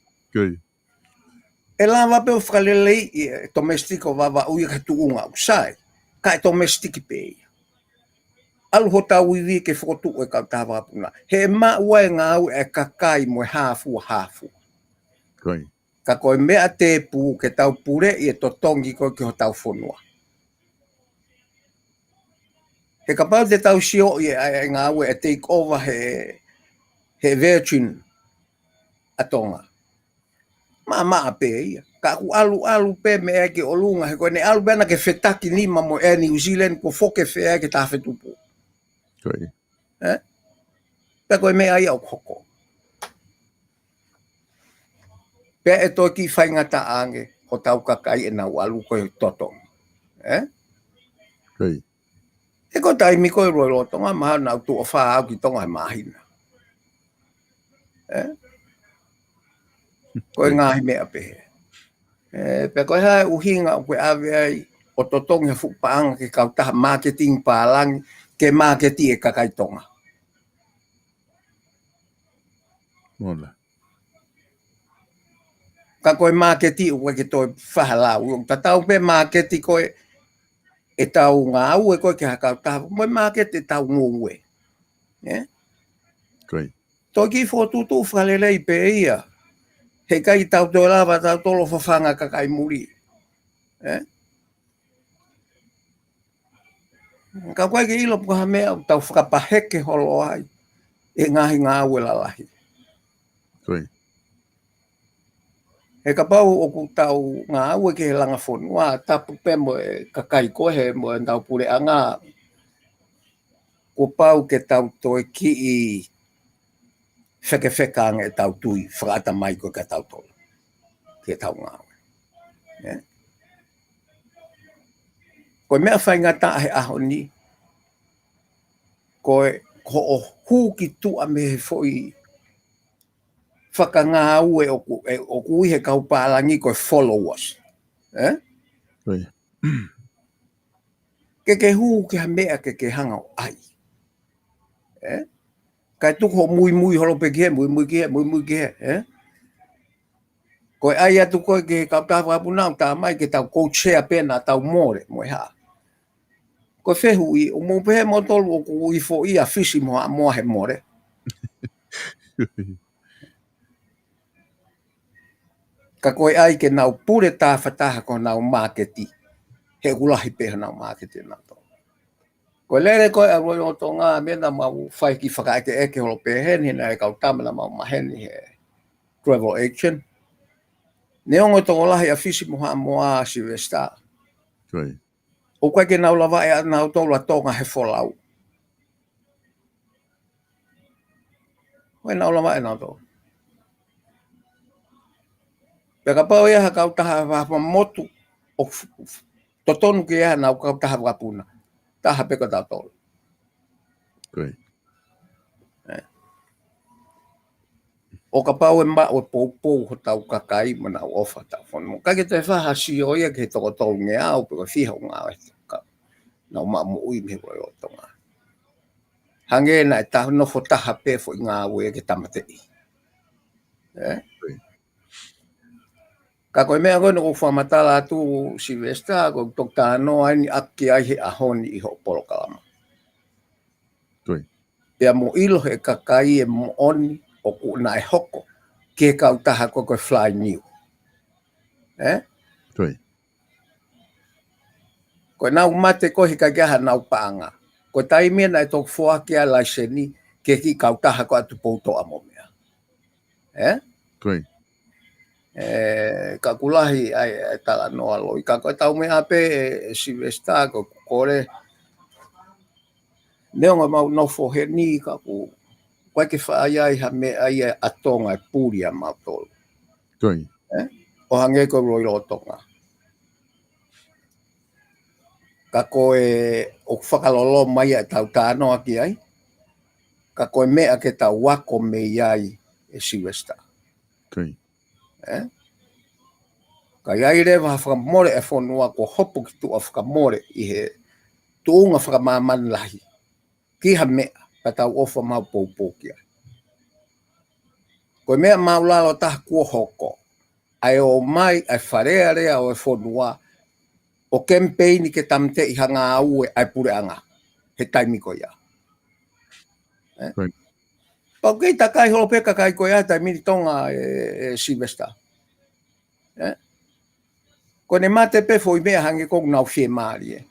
ʻE lava pē ʻo fakaleleiʻi e domestic ʻo Vavaʻu ia ki ha tuʻunga ʻoku sai. Ka e domestic pē ia. ʻAlu hotau ivi ke fokotuʻu e kautaha vakapuna. He ʻe maʻu ai e ngāue ʻa e kakai mo e hāfua hāfua. Ka ko e meʻa tēpū ke tau puleʻi e totongi ko ē ki hotau fonua. He kapau te tau sioʻi e, e ngāue e take over he, he Virgin ʻa Tonga. Maʻamaʻa pē ia. Ka ʻoku ʻaluʻalu pē meʻa ki ʻolunga, he ko ʻene ʻalu pē ʻana ke fetaki nima mo Air New Zealand kuo foki e fea ki he taha fetupu. ʻE? Pea ko e meʻa ia ʻoku hoko. Pea ʻe toe kiʻi faingataʻa ange hotau kakai ʻenau ʻalu ko e totongi. ʻE? He ko e taimi ko e loi lolotonga mahalo naʻa nau tuʻo fā au ki Tonga he māhina. ʻE? Ko e ngaahi meʻa pehē. ʻE, pea ko e hā e ʻuhinga ʻoku ke ʻave ai ʻo totongi ha fuʻu paʻanga ki he kautaha marketing pālangi ke māketi e kakai Tonga. Ka ko e māketi ʻoku ʻikai ke toe faʻa lau. ʻOku tatau pē māketi ko ē ʻetau ngāue ko ē ki ha kautaha, mo e māketi ʻetau ngoue. ʻE? Toe kiʻi fokotuʻutuʻu fakalelei pē ia. Heʻikai tau toe lava tautolu ʻo fafanga kakai muli. ʻE? Ka ʻoku ʻikai ke ʻilo pe ko e hā e meʻa ʻoku tau fakapaheke holo ai e ngaahi ngāue lalahi. He kapau ʻoku tau ngāue ki he langa fonua, tapu pē mo e kakai ko ē he mo ʻetau puleʻanga, kuo pau ke tau toe kiʻi fekefeka ange ʻetau tui fakaʻatamai ko ē kia tautolu. Ke tau ngāue. Ko e meʻa faingataʻa he ʻaho ni, ko e, ko hoʻo hū ki tuʻa mei he foʻi fakangāue ʻoku, ʻoku ui he kau pālangi ko e followers. ʻE? Ke ke hū ki ha meʻa ke ke hanga ʻo ʻai. ʻE? Kae tuku hoʻo muimui holo pē ki he, muimui ki he, muimui ki he, ʻe? Ko e ʻai atu ko ē ki he kautaha vakapuna ʻoku tā mai ke tau co-chair pē naʻa tau mole, mo e hā. Ko e fehuʻi, ʻoku mou pehē moutolu ʻoku ui foʻi ʻa Fisi mo Haʻamoa he mole? Ka ko e ʻai ke nau pule tafataha ko honau māketi, he ʻoku lahi pē honau māketi ʻa nautolu. Ko e lele ko ē ʻa Royal Tonga, meʻa naʻa mau fai ki he fakaʻekeʻeke holo pē heni, he naʻe kau tama naʻa mau maheni he travel agent. Neongo e tokolahi ʻa Fisi mo Haʻamoa, Sylvester, ʻoku ʻikai ke nau lava ʻe nautolu ʻa Tonga he folau. ʻOku ʻikai nau lava ʻe nautolu. Pea kapau ʻe ʻi ai ha kautaha fakamotu ʻoku f-, f-, totonu ke ʻi ai haʻanau kautaha vakapuna, taha pē ko tautolu. ʻE. ʻO kapau ʻe maʻu e poupou hotau kakai mo nau ʻofa hotau fonua. Ka ke te faha sio ia ki he toko tolungeau pe ko e fiha ʻo e ngāue ka nau maʻu moʻui mei he Royal Tonga. Hangē naʻe taha nofo taha pē foʻi ngāue ke tāmateʻi. ʻE? Ka ko e meʻa ko ē naʻa ku fakamatala atu Sylvester, ko e toki talanoa eni ʻaki ai he ʻaho ni ʻi hoʻo polokalama. Pea mo ʻilo he kakai e moʻoni ʻoku naʻe hoko ki he kautaha ko ē ko e Fly Niu. ʻE? Ko e nau mate ko ē he ʻikai ke ʻi ai haʻanau paʻanga. Ko e taimi naʻe toki foaki ai e laiseni ki he kiʻi kautaha ko ē ʻa Tupoutoʻa mo meʻa. ʻE? ʻE, ka ʻoku lahi ai e talanoa loi. Ka ko e tau meʻa pē ʻe, ʻe Sylvester, ko ʻeku kole. Neongo ʻemau nofo heni ka ʻoku ʻikai ke faʻa ʻi ai ha meʻa ia ʻa Tonga ʻe puli ʻa mautolu. ʻE? ʻO hangē ko e Royal Tonga. Ka ko e ʻoku fakaloloma ia ʻetau talanoa ki ai. Ka ko e meʻa ke tau ako mei ai ʻe Sylvester. ʻE? Ka ʻi ai leva ha fakamole ʻa e fonua kuo hopo ki tuʻa fakamole ʻi he tuʻunga fakamāmani lahi. Ki ha meʻa, ka tau ʻofa mau poupou ki ai. Ko e meʻa māʻulalo taha kuo hoko. ʻA e ō mai, ʻa e Fale Alea ʻo e fonua, ʻo kemipeini ke tāmateʻi ha ngāue ʻa e puleʻanga. He taimi ko ia. ʻE? Pau kei takai holo pē kakai ko ia taimi ni Tonga ʻe, ʻe Sylvester. ʻE? Ko ʻene mate pē foʻi meʻa hangē ko ʻenau fiemālie.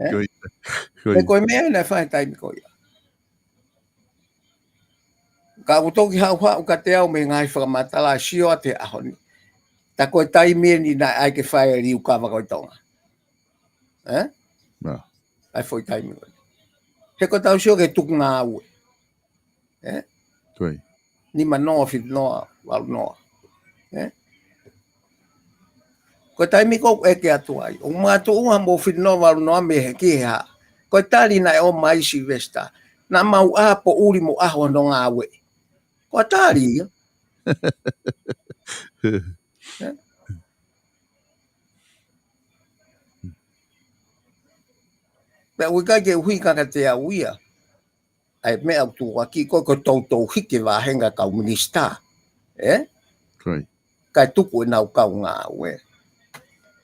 ʻE? Ko e meʻa naʻe fai taimi ko ia. Ka ʻoku toki haʻuhaʻu kiate au mei he ngaahi fakamatala ʻe sio atu he ʻaho ni. Tā ko e taimi eni naʻe ʻai ke fai e liukava ko ē ʻi Tonga. ʻE? ʻA e foʻi taimi ko ē. He ko e tau sio ki he tuku ngāue. ʻE? Nima noa, fitu noa, valu noa. ʻE? Ko e taimi ko ē ʻoku ʻeke atu ai. ʻOku makatuʻunga mo fitu noa, valu noa mei he ki he hā. Ko e tali naʻe ʻomai Sylvester. Naʻa mau ʻā poʻuli mo ʻaho hono ngāue. Ko e tali ia. ʻE? Pea ʻoku ʻikai ke ʻuhi ka kiate au ia. ʻA e meʻa ʻoku tuʻuaki ko ē ko e toutou hiki e vāhenga kau minisitā. ʻE? Kae tuku ʻenau kau ngāue.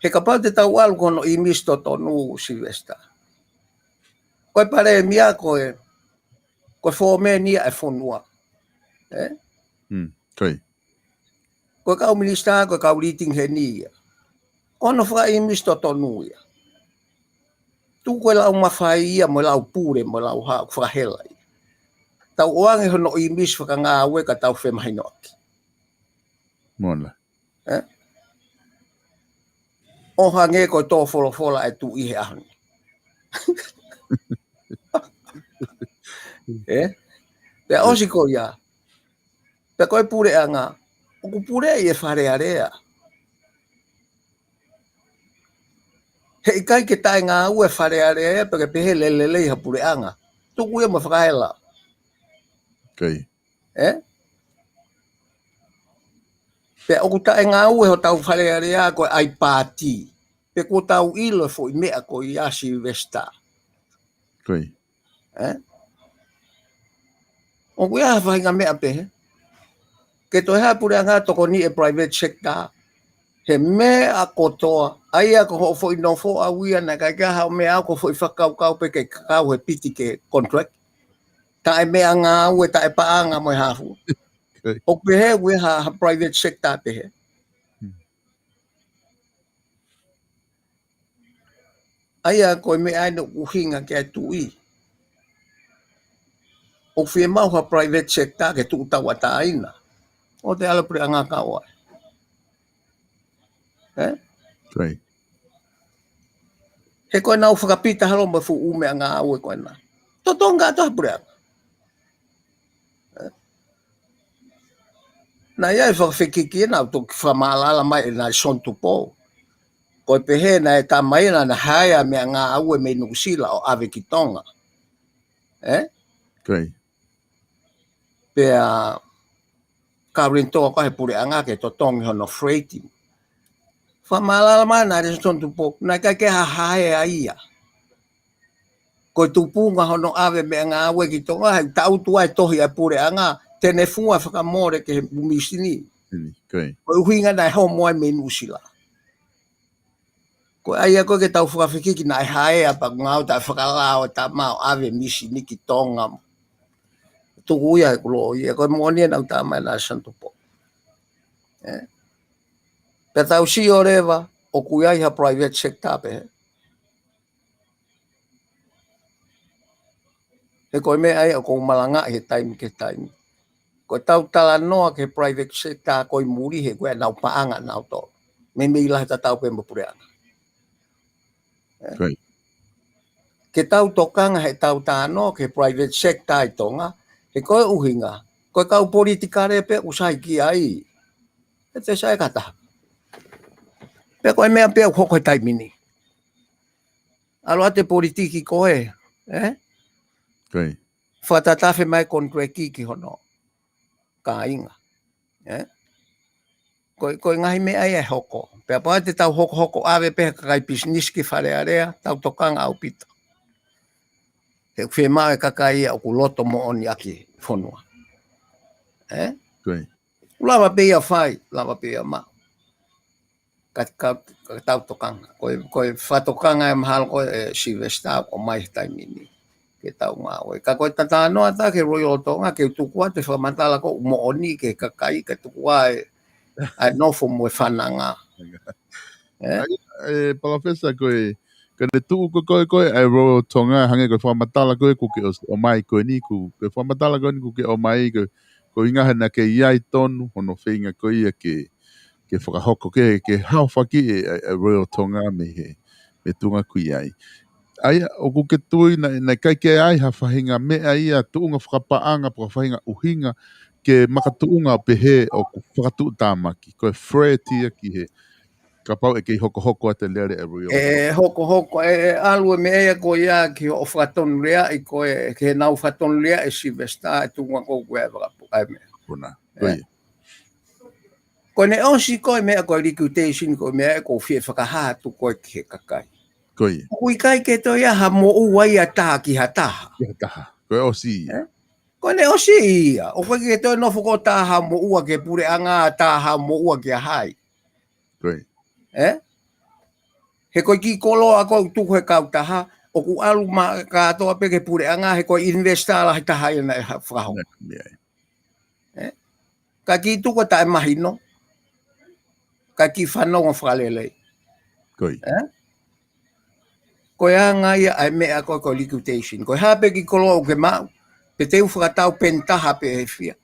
He kapau te tau ʻalu ko hono ʻīmisi totonu Sylvester. Ko e palēmia ko e, ko e fōmeni ia ʻa e fonua. ʻE? Ko e kau minisitā, ko e kau leading heni ia. Ko hono fakaʻīmisi totonu ia. Tuku e lau mafai ia, mo e lau pule, mo e lau hā, fakahela ia. Tau ʻoange hono ʻīmisi fakangāue ka tau femahinoʻaki. ʻE? ʻO hangē ko e tō folofola ʻa e Tuʻi he ʻaho ni. ʻE? Pea ʻosi ko ia. Pea ko e puleʻanga, ʻoku puleʻi e Fale Alea. He ʻikai ke taʻengāue e Fale Alea, pea ke pehē lelelei ha puleʻanga. Tuku ia mo fakahela. ʻE? Pea ʻoku taʻengāue hotau Fale Alea ko e ʻai pāti. Pea kuo tau ʻilo e foʻi meʻa ko ia Sylvester. ʻE? ʻOku ʻi ai ha faʻahinga meʻa pehē. Ke toe hā puleʻanga tokoni e private sector. He meʻa kotoa. ʻA ia ko hoʻo foʻi nofo ʻau ia naʻe ʻikai ke ʻi ai haʻo meʻa ʻau ko e foʻi fakakaukau pē ke kakau he piti ke contract. Taʻe meʻangāue, taʻe paʻanga mo e hā fua. ʻOku pehē ʻoku ʻi ai ha, ha private sector pehē. ʻA ia ko e meʻa ʻeni ʻoku ʻuhinga ki ai e tuʻi. ʻOku fiemaʻu ha private sector ke tuʻu tauʻatāina ʻo te ʻalu puleʻanga kau ai. Ē? He ko ʻenau fakapita holo mo e fuʻu meʻangāue ko ena. Totongi atu ha puleʻanga. Naʻe ʻi ai e fakafekiki ʻena ʻoku toki fakamālala mai ʻe Nelson Tupou. Ko e pehē naʻe tamaina naʻe haea meʻangāue mei Nuʻusila ʻo ʻave ki Tonga. Ē? Pea guarantor ko ē he puleʻanga ke totongi hono freight. Fakamālala mai ʻa Nelson Tupou, naʻe ʻikai ke ha haea ia. Ko e tupunga hono ʻave meʻangāue ki Tonga, he taʻutu ai e tohi ʻa e puleʻanga, te ne fua fakamole ki he misini. Ko e ʻuhinga naʻe homo ai mei Nuʻusila. Ko ia ko ē ke tau fakafekiki naʻe haea pea ngāue taʻefakalao ʻe tama ʻo ʻave misini ki Tonga. Tuku ia ʻeku lōia, ko e moʻoni ʻena ʻoku tama ʻe Nelson Tupou. Ē? Pea tau sio leva, ʻoku ʻi ai ha private sector pehē. He ko e meʻa ia ʻoku ou malangaʻi he taimi ki he taimi. Ko ʻetau talanoa ki he private sector ko ē muli he ko ʻenau paʻanga nautolu. Meimei lahi tatau pē mo e puleʻanga. Ke tau tokanga heʻetau talanoa ki he private sector ʻi Tonga, he ko e ʻuhinga, ko e kau politikale pē ʻoku sai ki ai. ʻE te sai ka taha. Pea ko e meʻa pē ʻoku hoko he taimi ni. ʻAlu atu e politiki ko ē, ē? Fakatatafe mai contract ki hono kāinga. Ē? Ko e, ko e ngaahi meʻa ia ʻe hoko. Pea kapau te tau hokohoko ʻave pē ha kakai pisinisi ki Fale Alea, tau tokanga ʻaupito. He ʻoku fiemaʻu e kakai ia ʻoku loto moʻoni ʻaki e fonua. Ē? ʻOku lava pē ia fai, lava pē ia maʻu. Ka, ka, ka tau tokanga. Ko e, ko e fakatokanga ʻe mahalo ko ē Sylvester ʻoku ʻomai he taimi ni. Ke tau ngāue. Ka ko e talanoa atu ki he Royal Tonga, ke tuku atu e fakamatala ko ē moʻoni ki he kakai, ke tuku ai ʻa e nofo mo e fananga. Ē? ʻE, Palōfesa, ko e, ka ne tuʻu ko ē, ko ē, ko ē, ʻa e Royal Tonga, hangē ko e fakamatala ko ē kuo ke ʻos-, ʻomai ko eni, ko e fakamatala ko eni kuo ke ʻomai, ko e, ko e ʻuhinga he naʻe ʻikai tonu hono feinga ko ia ke, ke fakahoko ke, ke haofaki e, e, e Royal Tonga mei he, mei he tuʻunga ʻoku ʻi ai. ʻA ia, ʻoku ke tui naʻe, naʻe ʻikai ke ʻi ai ha faʻahinga meʻa ia, tuʻunga fakapaʻanga, pe ko ha faʻahinga ʻuhinga, ke makatuʻunga ʻo pehē ʻoku fakatuʻutāmaki, ko e threat ia ki he, kapau ʻe kei hokohoko atu e lele e Royal Tonga. ʻE hokohoko, ʻe, ʻe ʻalu e meʻa ia ko ia ki hoʻo fakatonuleaʻi ko ē, ki heʻenau fakatonuleaʻi ʻe Sylvester e tuʻunga ko ē ʻoku ʻi ai e vakapu-, ʻa e meʻa. Puna. Ē? Ko ia. Ko ʻene ʻosi ko e meʻa ko e liquidation ko e meʻa ʻoku ou fie fakahā atu ko ē ki he kakai. Ko ia. ʻOku ʻikai ke toe ʻi ai ha moʻua ia taha ki ha taha. Ki ha taha. Ko e ʻosi ia. Ē? Ko ʻene ʻosi ia. ʻOku ʻikai ke toe nofo ko ē taha moʻua ki he puleʻanga, taha moʻua ki ha hai. Ko ia. Ē? He ko e kiʻi koloa ko ē ʻoku tuku he kautaha, ʻoku ʻalu mai kātoa pē ki he puleʻanga, he ko e investor lahi taha ia naʻe ha-, fakahoko. Naʻe, ia. Ē? Ka kiʻi tuku ʻo taʻemahino, ka kiʻi fanongo fakalelei. Ko ia. Ē? Ko e anga ia ʻa e meʻa ko ē ko e liquidation. Ko e hā pē kiʻi koloa ʻoku ke maʻu, pe te u fakatau peni taha pe ʻe fiha.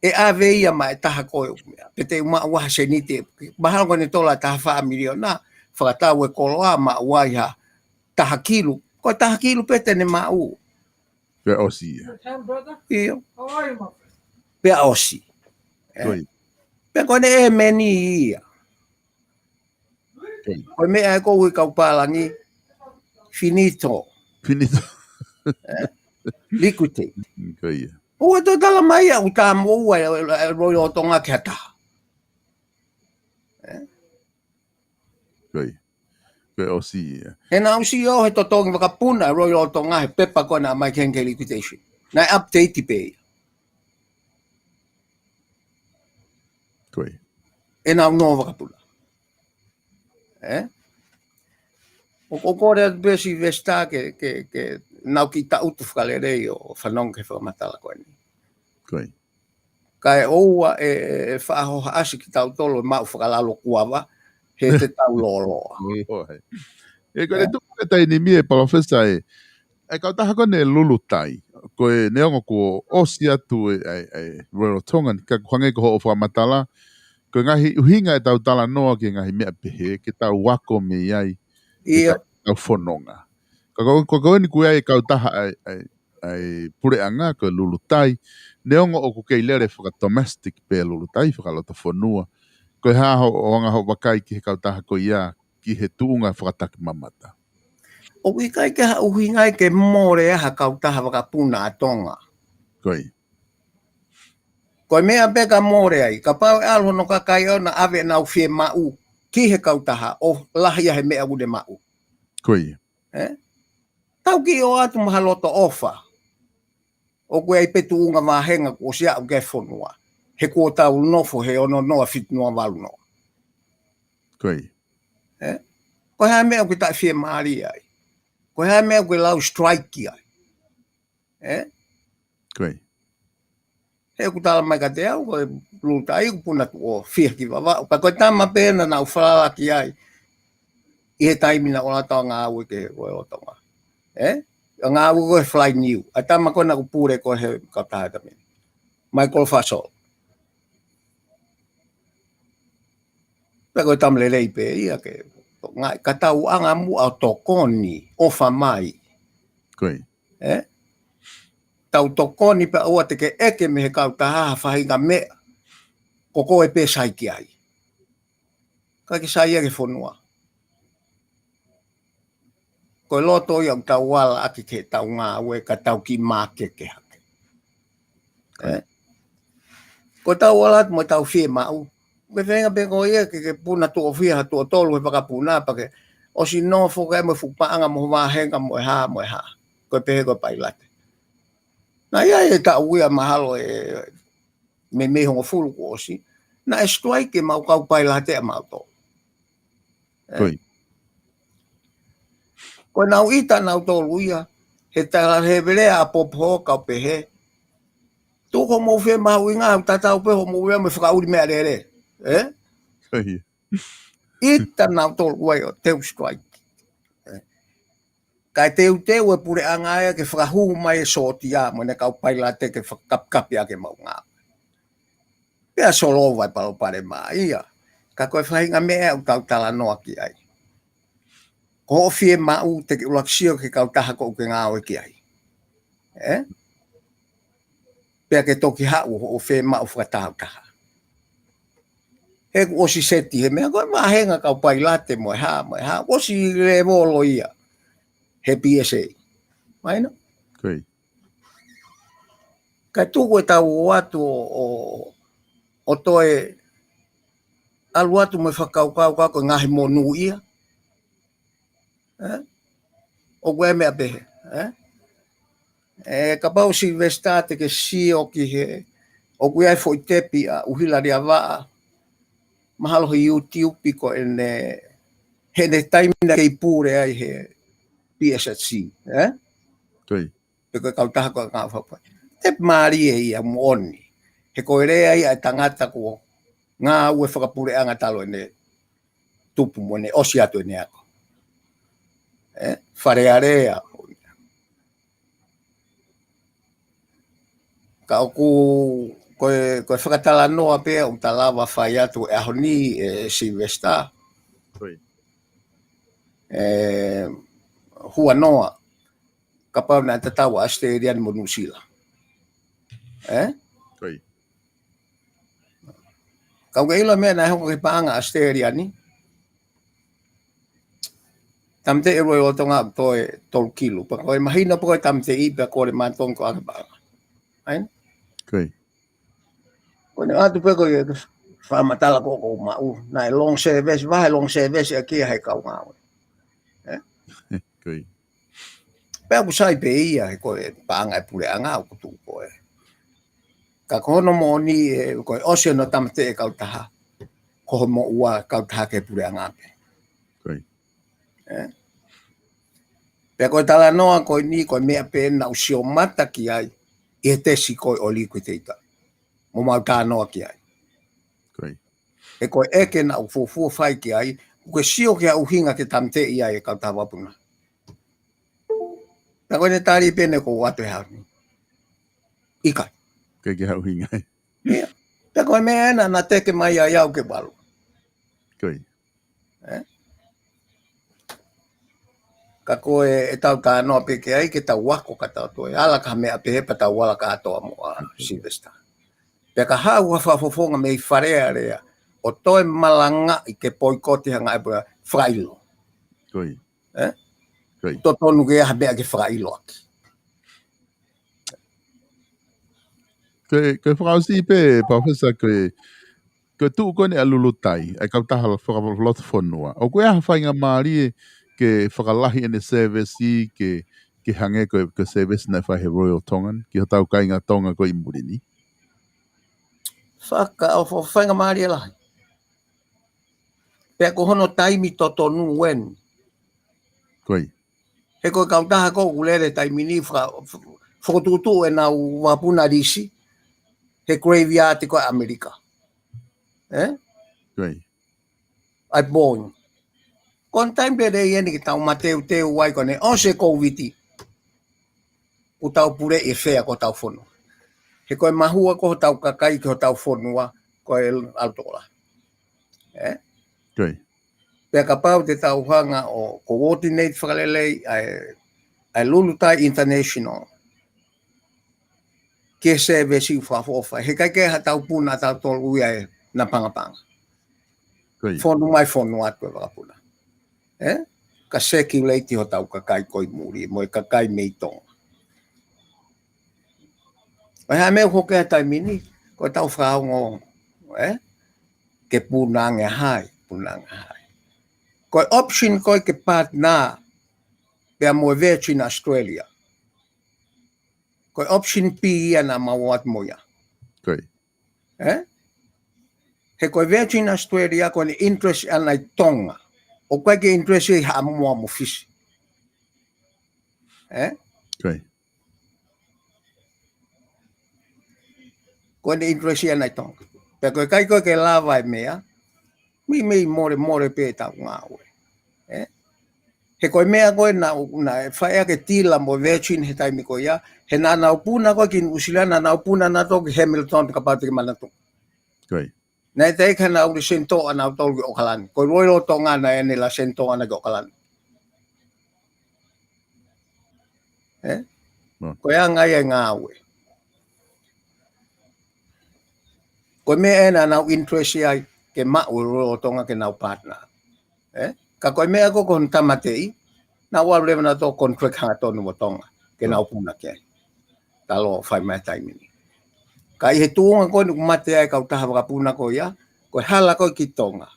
ʻE ʻave ia maʻa e taha ko ē ʻoku meʻa. Pe te u maʻu ha seniti. Mahalo ko ʻene tola ʻe taha fā miliona, fakatau e koloa maʻu ai ha taha kilu. Ko e taha kilu pē te ne maʻu. Pea ʻosi ia. ʻIo. Pea ʻosi. Ē? Ko ia. Pea ko ʻene ʻēmeni ia. Ko ia. Ko e meʻa ē ko ē ʻoku ui kau pālangi, finito. Finito. Ē? Liquidate. Ko ia. ʻOua toe tala mai ia ʻoku tā moʻua e, e, e Royal Tonga ki ha taha. Ē? Ko ia. Ko e ʻosi ia. He naʻa ku sio he totongi vakapuna e Royal Tonga he pepa ko ē naʻe ʻomai ki heni ki he liquidation. Naʻe update pē ia. Ko ia. ʻEnau nō vakapuna. Ē? ʻOku, ʻoku ou kole atu pē Sylvester ke, ke, ke nau kiʻi taʻutu fakalelei ʻo fanongo ki he fakamatala ko eni. Ko ia. Kae ʻoua ʻe, ʻe, ʻe faʻa hohaʻasi kitautolu ʻe maʻu fakalalo kuava, he te tau lōloa. Lōloa, ē. ʻE, ko e, ē? Tuku e taimi ni ē, Palōfesa, ē, ʻa e kautaha ko eni Lulutai, ko e neongo kuo ʻosi atu e, ʻa e, ʻa e Royal Tonga ni, ka ʻoku hangē ko hoʻo fakamatala, ko e ngaahi ʻuhinga ʻetau talanoa ki he ngaahi meʻa pehē, ke tau ako mei ai, ke, ʻio, tau, tau fononga. Ka ko, ko, ko eni ko ia e kautaha ʻa e, ʻa e, ʻa e puleʻanga ko e Lulutai, neongo ʻoku kei lele fakadomestic pē Lulutai, fakalotofonua. Ko e hā hoʻo, hoʻo anga hoʻo vakai ki he kautaha ko ia, ki he tuʻunga fakatakimamata? ʻOku ʻikai ke ha ʻuhinga ia ke mole ha kautaha vakapuna ʻa Tonga. Ko ia. Ko e meʻa pē ka mole ai, kapau ʻe ʻalu hono kakai ʻo na ʻave ʻenau fiemaʻu ki he kautaha ʻo lahi ia he meʻa ʻoku ne maʻu. Ko ia. Ē? Tau kiʻi ō atu mo ha loto ʻofa. ʻOku ʻi ai pē tuʻunga vāhenga kuo ʻosi aʻu ki he fonua. He kuo tau nofo he ono noa, fitu noa, valu noa. Ko ia. Ē? Ko e hā e meʻa ʻoku ke taʻefiemālie ai? Ko e hā e meʻa ʻoku ke lau strike ai? Ē? Ko ia. He ʻoku tala mai kiate au, ko e Lulutai ʻoku puna tuʻo fiha ki Vavaʻu. Ka ko e tama pē ena naʻa ku falala ki ai ʻi he taimi naʻa ku ʻalu atu ʻo ngāue ki he Royal Tonga. Ē? ʻA e ngāue ko e Fly New. ʻA e tama ko ē naʻa ku pule ko ē he kautaha tama ni. Michael Fasol. Pea ko e tama lelei pē ia ke, ngaahi, ka tau anga muʻa ʻo tokoni, ʻofa mai. Ko ia. Ē? Tau tokoni pea ʻoua te ke ʻeke mei he kautaha ha faʻahinga meʻa. Ko koe pē sai ki ai. Ka ke sai ia ki he fonua. Ko e loto ia ʻoku tau ala ʻaki ke tau ngāue ka tau kiʻi mākeke hake. Ē? Ko ʻetau ala atu mo ʻetau fiemaʻu. Ko e feinga pē ko ia ke, ke puna tuʻo fiha, tuʻo tolu he vakapuna pea ke ʻosi nofo ke mo e fuʻu paʻanga mo e vāhenga mo e hā, mo e hā. Ko e pehē ko e pailate. Naʻe ʻi ai e taʻu ia mahalo ʻe meimei hongofulu kuo ʻosi. Naʻe strike ʻemau kau pailate ʻamautolu. Ē? Ko ia. Ko ʻenau ʻita ʻanautolu ia, he tala he velea ʻa Bob Hawke ʻo pehē. Tuku hoʻomou fiemaʻu ʻi ngā, tatau pē hoʻomou ʻuhinga mo e fakaʻuli meʻalele. Ē? Ko ia. ʻIta ʻanautolu ia ʻo teu strike. Ē? Kae teuteu e puleʻanga ia ke fakahū mai e sōtia mo ʻene kau pailate ke fakakapikapi ʻaki ʻemau ngāue. Pea solova e palopalema ia. Ka ko e faʻahinga meʻa ʻoku tau talanoa ki ai. Ko hoʻo fiemaʻu te ke ʻuluaki sio ki he kautaha ʻoku ke ngāue ki ai. Ē? Pea ke toki haʻu hoʻo fiemaʻu fakatahataha. He kuo ʻosi seti he meʻa ko e vāhenga kau pailate mo e hā, mo e hā. ʻOsi lēvolo ia he P S A. Mahino? Ko ia. Kae tuku ʻetau ō atu ʻo, ʻo, ʻo toe ʻalu atu mo e fakakaukau ka ko e ngaahi monū ia. Ē? ʻOku ʻi ai e meʻa pehē, ē? Ē, kapau Sylvester te ke sio ki he, ʻoku ʻi ai e foʻi tepi ʻa ʻUhila Liavaʻa, mahalo he YouTube ko ʻene, heʻene taimi naʻe kei pule ai he P S C, ē? Ko ia. Pe ko e kautaha ko ē ngāue fakapuleʻanga. Tepi mālie ia moʻoni. He ko e lea ia ʻa e tangata kuo ngāue fakapuleʻanga talu ʻene tupu mo ʻene ʻosi atu ʻene ako. Ē, Fale Alea. Ka ʻoku, ko e, ko e fakatalanoa pē ʻoku ta lava fai atu he ʻaho ni ē Sylvester. Ko ia. Ē, huanoa. Kapau naʻe tatau ʻa ʻAositelēlia ni mo Nuʻusila. Ē? Ko ia. Ka ʻoku ke ʻilo e meʻa naʻe hoko ki he paʻanga ʻa ʻAositelēlia ni. Tāmateʻi ʻe Royal Tonga ʻo toe tolu kilu. Pea ko e mahino pē ko e tāmateʻi pea ko e mātong ko ake paʻanga. ʻAi? Ko ia. Ko ʻene ʻoatu pē ko e fakamatala ko ē ʻoku ou maʻu. Naʻe long service, vahe long service ʻaki ia he kau ngāue. Ē? Ko ia. Pea ʻoku sai pē ia he ko e paʻanga e puleʻanga ʻoku tuʻu ko ē. Ka ko hono moʻoni ē, ko e ʻosi hono tāmateʻi e kautaha. Ko hoʻomo ua kautaha ki he puleʻanga pē. Ko ia. Ē? Pea ko e talanoa ko eni, ko e meʻa pē naʻa ku sio mata ki ai ʻi he tesi ko ē ʻo e liquidity. Mo mau talanoa ki ai. Ko ia. He ko e ʻeke naʻa ku fuofua fai ki ai, ʻoku ke sio ki ha ʻuhinga ke tāmateʻi ai e kautaha vakapuna. Pea ko ʻene tali pē ʻene ko atu he ʻaho ni. ʻIkai. ʻIkai ke ha ʻuhinga ai. ʻIo. Pea ko e meʻa ena naʻe teke mai ai au ke valu. Ko ia. Ē? Ka ko e, ʻetau talanoa pē ki ai ke tau ako ka tau toe ala ka meʻa pē he pea tau ala kātoa mo ʻa Sylvester. Pea ka haʻu ha fakafofonga mei Fale Alea ʻo toe malangaʻi ke poikote ha ngaahi puna fakaʻilo. Ko ia. Ē? Ko ia. Totonu ke ʻi ai ha meʻa ke fakaʻilo ʻaki. Ko e, ko e fakaʻosi pē, Professor, ko e, ko e tuʻu ko eni ʻa Lulutai, ʻa e kautaha fakalotofonua. ʻOku ʻi ai ha faingamālie ke fakalahi ʻene service ke, ke hangē ko e, ko e service naʻe fai he Royal Tongan, ki hotau kāinga Tonga ko ē ʻi muli ni. Faka, ʻo fa-, faingamālie lahi. Pea ko hono taimi totonu eni. Ko ia. He ko e kautaha ko ē ʻoku lele taimi ni faka-, fokotuʻutuʻu ʻenau vakapuna lisi he graveyard ko ē ʻAmelika. Ē? Ko ia. ʻA e Boeing. Ko e taimi pē eni ke tau mateuteu ai ko ʻene ʻosi e Covid. Kuo tau puleʻi e fea ko hotau fonua. He ko e mahua ko hotau kakai ki hotau fonua, ko e ʻalu tokolahi. Ē? Ko ia. Pea kapau te tau hanga ʻo coordinate fakalelei ʻa e, ʻa e Lulutai International. Ke service fakaʻofoʻofa. He ʻikai ke ha tau puna tau tolu ia ʻe napangapanga. Ko ia. Fonu mai fonu atu e vakapuna. Ē? Ka circulate hotau kakai ko ē ʻi muli, mo e kakai mei Tonga. ʻO e hā e meʻa ʻoku hoko he taimi ni, ko e tau fakaongo, ē? Ke puna ange hai, puna ange hai. Ko e option ko ē ke partner, pea mo e Virgin Australia. Ko e option B ia naʻa mau ō atu mo ia. Ko ia. Ē? He ko e Virgin Australia ko ʻene interest ʻana ʻi Tonga. ʻOku ʻikai ke interest ʻi Haʻamoa mo Fisi. Ē? Ko ia. Ko ʻene interest ʻana ʻi Tonga. Pea ko e ʻikai ko ē ke lava e meʻa, meimei molemole pē ʻetau ngāue. Ē? He ko e meʻa ko ē naʻa, naʻe fai ʻaki e tila mo e Virgin he taimi ko ia, he naʻa nau puna ko ē ki Nuʻusila, naʻa nau puna nautolu ki Hamilton, kapau te ke manatu. Ko ia. Naʻe teʻeki ke nau ō ʻo send ʻa nautolu ki ʻAokalani. Ko e Royal Tonga naʻe ʻi ai ʻene laisenisi ʻana ki ʻAokalani. Ē? Ko ia e anga ia e ngāue. Ko e meʻa ena naʻa nau interest ai ke maʻu e Royal Tonga ke nau partner. Ē? Ka ko e meʻa ko ē ko hono tāmateʻi, naʻa nau ʻalu leva nautolu ʻo contract hangatonu mo Tonga, ke nau puna ki ai. Talu ʻo fai mai taimi ni. Ka ʻi he tuʻunga ko eni ʻoku mate ai e kautaha vakapuna ko ia, ko e hala ko ē ki Tonga.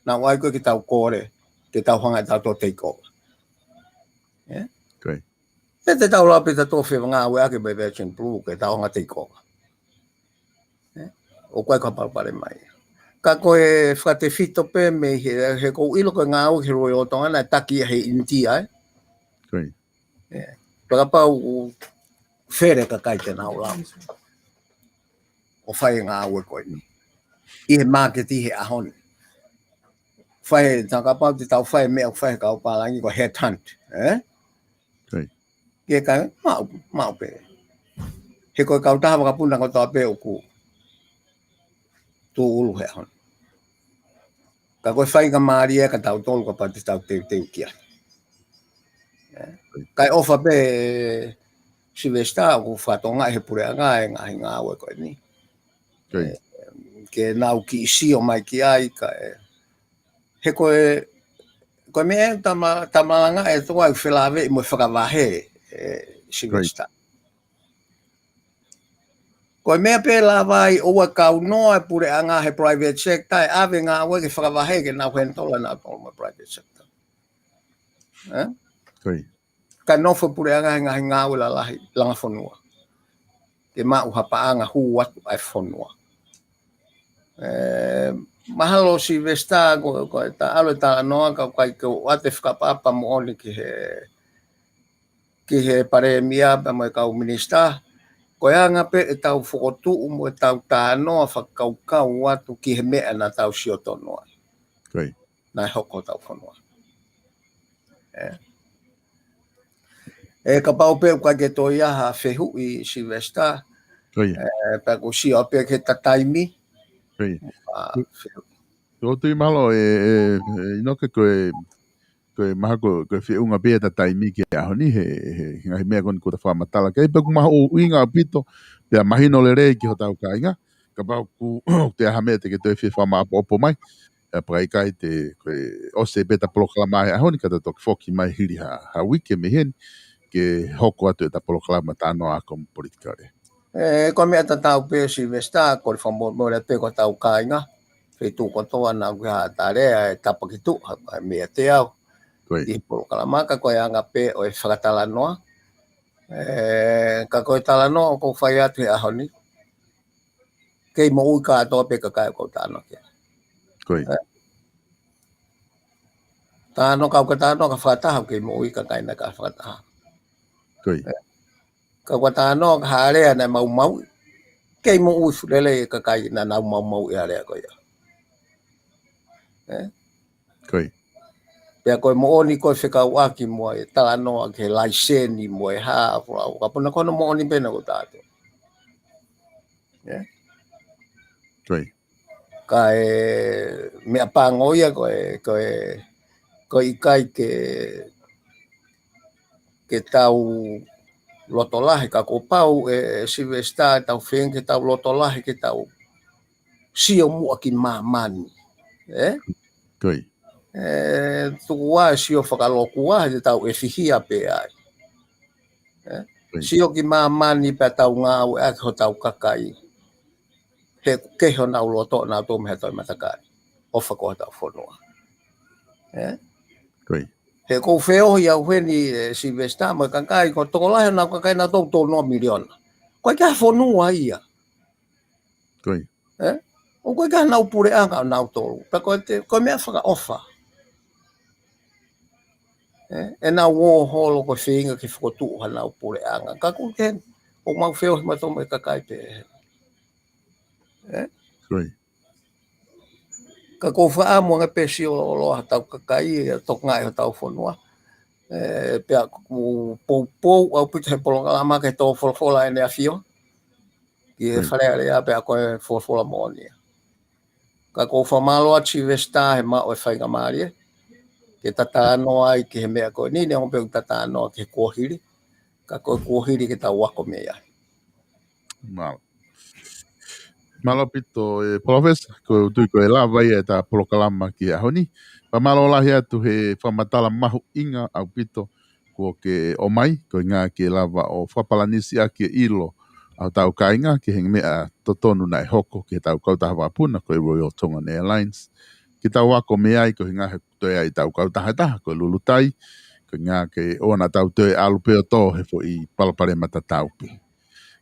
Naʻa nau ʻai ko ē ke tau kole, ke tau hanga ʻe tautolu ʻo take over. Ē? Ko ia. Pea te tau lau pē tautolu fie ngāueʻaki mo e Virgin Blue, ke tau hanga ʻo take over. Ē? ʻOku ʻikai ko ha palopalema ia. Ka ko e fakatefito pē mei he, he ʻoku ou ʻilo ko e ngāue ki he Royal Tonga naʻe taki ia he ʻInitia, ē? Ko ia. Ē. Pea kapau ʻoku fele kakai te nau lau ʻo fai e ngāue ko eni. ʻI he māketi he ʻaho ni. Fai, tā kapau te tau fai e meʻa ʻoku fai he kau pālangi ko e headhunt, ē? Ko ia. Ke kai, maʻu, maʻu pē. He ko e kautaha vakapuna kotoa pē ʻoku tūʻulu he ʻaho ni. Ka ko e faingamālie ka tautolu kapau te tau teuteu ki ai. Ē? Kae ʻofa pē Sylvester ʻoku fakatokangaʻi he puleʻanga e ngaahi ngāue ko eni. Ko ia. Ē, ke nau kiʻi sio mai ki ai kae. He ko e, ko e meʻa ʻe tama-, tamalangaʻi ʻe tō ai felāveʻi mo e fakavahe, ē, Sylvester. Ko ia. Ko e meʻa pē lava ai ʻoua ʻe kaunoa e puleʻanga he private sector, ʻe ʻave ngāue ke fakavahe ke nau handle ʻa nautolu mo e private sector. Ē? Ko ia. Kae nofo e puleʻanga he ngaahi ngāue lalahi, langa fonua. Ke maʻu ha paʻanga hū atu ʻa e fonua. Ē, mahalo Sylvester ko, ko e ta-, ʻalu e talanoa ka ʻoku ʻikai ke u ʻoatu e fakaʻapaʻapa moʻoni ki he, ki he palēmia pea mo e kau minisitā, ko e anga pē ʻetau fokotuʻu mo ʻetau talanoa fakakaukau atu ki he meʻa naʻa tau sio tonu ai. Ko ia. Naʻe hoko hotau fonua. ʻE. ʻE kapau pē ʻoku ʻikai ke toe ʻi ai ha fehuʻi Sylvester, Ko ia. ʻE, pea ʻoku ou sio pē ki he taimi. Ko ia. ʻA, fehuʻi. Ko tui mahalo ʻe, ʻe, ʻe, ʻInoke ko e, ko e mahalo ko, ko e feʻunga pē ʻeta taimi ki he ʻaho ni, he, he, he ngaahi meʻa ko eni kuo ta fakamatala ki ai, pea ʻoku mahuʻinga ʻaupito, pea mahino lelei ki hotau kāinga, kapau ʻoku, ʻoku ʻi ai ha meʻa te ke toe fie fakamaʻopoʻopo mai, ʻa, pea ʻikai te, ko e ʻosi pē ʻeta polokalama he ʻaho ni, ka ta toki foki mai hili ha, ha uike mei heni, ke hoko atu ʻeta polokalama talanoa ako mo politikale. ʻE, ko e meʻa tatau pē Sylvester, ko e fakamolemole pē ki hotau kāinga, feituʻu kotoa naʻa ʻoku ʻi ai ha talea ʻe tapa ki tuʻa, ʻa e meʻa te au. Ko ia. ʻI he polokalama ka ko e anga pē ʻo e fakatalanoa. ʻE, ka ko e talanoa ʻoku ou fai atu he ʻaho ni. Kei moʻui kātoa pē kakai ʻoku ou talanoa ki ai. Ko ia. ʻE. Talanoa ka ʻoku ou talanoa ka fakataha kei moʻui kakai naʻe ʻikai fakataha. Ko ia. ʻE. Ka ʻoku ou talanoa ki ha alea naʻe maumauʻi. Kei moʻui fua lelei e kakai naʻa nau maumauʻi e alea ko ia. ʻE? Ko ia. Pea ko e moʻoni ko e fekauʻaki mo e talanoa ki he laiseni mo e hā, fua, ka puna ko hono moʻoni pē naʻa ʻoku ou tala atu. ʻE? Ko ia. Ka e meʻa pango ia ko e, ko e, ko e ʻikai ke, ke tau loto lahi, ka kuo pau ʻe, ʻe Sylvester ʻetau feinga ke tau loto lahi, ke tau sio muʻa ki māmani. ʻE? Ko ia. ʻE, tuku ā e sio fakalokua, he te tau ʻefihia pē ai. ʻE? Ko ia. Sio ki māmani pea tau ngāueʻaki hotau kakai. He ʻoku kehe honau loto ʻonautolu mei he toe matakali. ʻOfa ki hotau fonua. ʻE? Ko ia. He ʻoku ou feohi au heni ʻe Sylvester mo e kakai, ko e tokolahi honau kakai naʻa nau toko tolu noa miliona. ʻOku ʻikai ha fonua ia. Ko ia. ʻE? ʻOku ʻikai hanau puleʻanga ʻonautolu. Pea ko e te, ko e meʻa fakaʻofa. ʻE? ʻEnau ō holo ko e feinga ke fokotuʻu hanau puleʻanga. Ka ʻoku ke, ʻoku mau feohi mautolu mo e kakai pē. ʻE? Ko ia. Ka ʻoku ou fakaʻamu ange pē sio loloa hotau kakai, ʻa e tokangaʻi hotau fonua. ʻE, pea ʻoku ou poupou ʻaupito he polokalama ke tō folofola ʻEne ʻAfio. Ki he Fale Alea pea ko e folofola moʻoni ia. Ka ʻoku ou fakamālō atu Sylvester he maʻu e faingamālie ke ta talanoa ai ki he meʻa ko eni, neongo pē ʻoku ta talanoa ki he kuohili. Ka ko e kuohili ke tau ako mei ai. Mālō. Mālō ʻaupito, ʻe Palōfesa, ʻoku ou tui ko e lava ia ʻeta polokalama ki he ʻaho ni. Fakamālō lahi atu he fakamatala mahuʻinga ʻaupito kuo ke ʻomai, ko e ʻuhinga ke lava ʻo fakapalanisi ʻaki e ʻilo ʻa hotau kāinga ki he meʻa totonu naʻe hoko ki heʻetau kautaha vakapuna, ko e Royal Tongan Airlines. Ke tau ako mei ai, ko e ʻuhinga he toe ʻi ai ʻetau kautaha ʻe taha, ko e Lulutai, ko e ʻuhinga ke ʻoua naʻa tau toe ʻalu pē ʻo tō he foʻi palopalema tatau pē.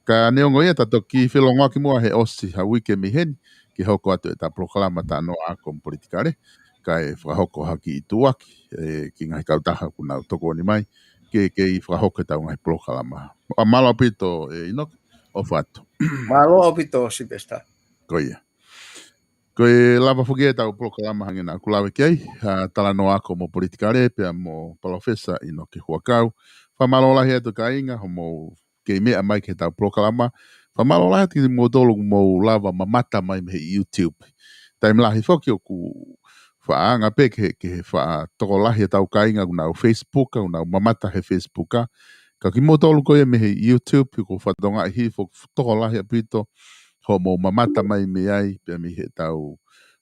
Ka neongo ia, ta toki felongoaki muʻa he ʻosi ha uike mei heni, ke hoko atu ʻeta polokalama talanoa ako mo politikale, kae fakahoko ha kiʻi tuʻuaki, ʻe, ki he ngaahi kautaha ʻoku nau tokoni mai, ke, ke kei fakahoko ʻetau ngaahi polokalama. ʻA, mālō ʻaupito, ʻe, ʻInoke, ʻofa atu. Mālō ʻaupito, Sylvester. Ko ia. Ko e lava foki ʻetau polokalama hangē naʻa ku lave ki ai, ʻa, talanoa ako mo politikale, pea mo Palōfesa ʻInoke Huʻakau. Fakamālō lahi atu kāinga, hoʻomou kei meʻa mai ki heʻetau polokalama. Fakamālō lahi atu kimoutolu ʻoku mou lava mamata mai mei he YouTube. Taimi lahi foki ʻoku faʻa anga pē ke, ke faʻa tokolahi ʻetau kāinga ʻoku nau Facebook, ʻoku nau mamata he Facebook. Ka kimoutolu ko ia mei he YouTube, ʻoku ou fakatokangaʻi hifo ʻoku tokolahi ʻaupito hoʻomou mamata mai mei ai, pea mei heʻetau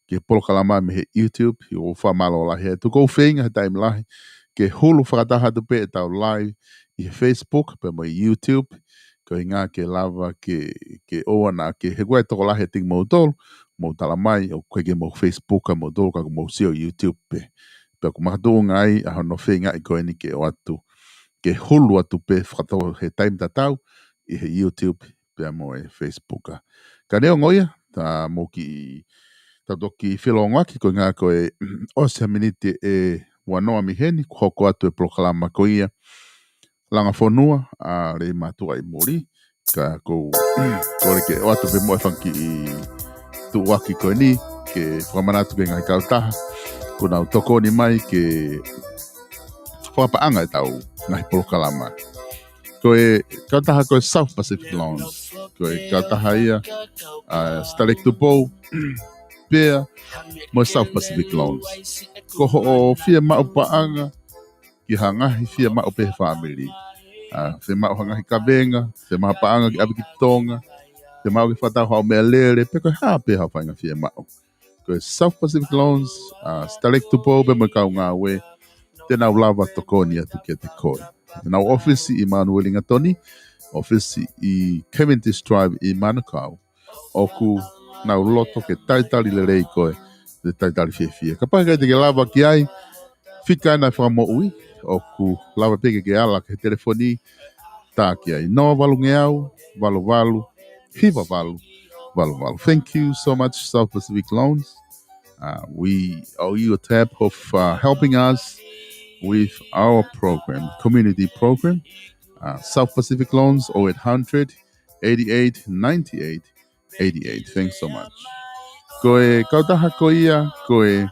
ki he polokalama mei he YouTube, ʻoku ou fakamālō lahi atu. ʻOku ou feinga he taimi lahi ke hulu fakataha atu pē ʻetau live ʻi he Facebook, pea mo e YouTube, ko e ʻuhinga ke lava ke, ke ʻoua naʻa ke, he ʻoku ʻi ai e tokolahi ʻiate kimoutolu, mou tala mai, ʻoku ʻikai ke mou Facebook ʻa moutolu ka ʻoku mou sio YouTube pē. Pea ʻoku makatuʻunga ai ʻa hono feingaʻi ko eni ke ʻoatu, ke hulu atu pē fakatau he taimi tatau, ʻi he YouTube, pea mo e Facebook. Ka neongo ia, ta mou kiʻi, ta toki felongoaki ko e ʻuhinga ko e ʻosi ha miniti ʻe ua noa mei heni, kuo hoko atu e polokalama ko ia Langafonua, ʻa Leimātuʻa ʻi muli, ka ʻoku ou kole ke ʻoatu pē mo e fanga kiʻi tuʻuaki ko eni, ke fakamanatu ki he ngaahi kautaha kuo nau tokoni mai ke fakapaʻanga ʻetau ngaahi polokalama. Ko e kautaha ko e South Pacific Loans, ko e kautaha ia ʻa Sitaleki Tupou, pea mo e South Pacific Loans. Ko hoʻo fiemaʻu paʻanga ki ha ngaahi fiemaʻu pē he fāmili. ʻA, fiemaʻu ha ngaahi kavenga, fiemaʻu ha paʻanga ke ʻave ki Tonga, fiemaʻu ke fakatau haʻo meʻalele, pe ko e hā pē haʻo faʻahinga fiemaʻu. Ko e South Pacific Loans, ʻa Sitaleki Tupou pea mo e kau ngāue, te nau lava tokoni atu kiate koe. Te nau ʻōfisi ʻi Manurewa, Wellington, ʻōfisi ʻi Cavendish Drive ʻi Manukau. ʻOku nau loto ke talitali lelei koe, ke talitali fiefia. Kapau ʻe ʻikai te ke lava ki ai, fika ena ʻa e Fakamoʻui, ʻoku lava pē ke ke ala ki he telefoni, tā ki ai. Noa valungeau, valu valu, hiva valu, valu valu. Thank you so much, South Pacific Loans. Uh, we owe you a tap of, uh, helping us with our program, community program. Uh, South Pacific Loans, oh eight hundred, eighty-eight, ninety-eight, eighty-eight. Thanks so much. Ko e kautaha ko ia, ko e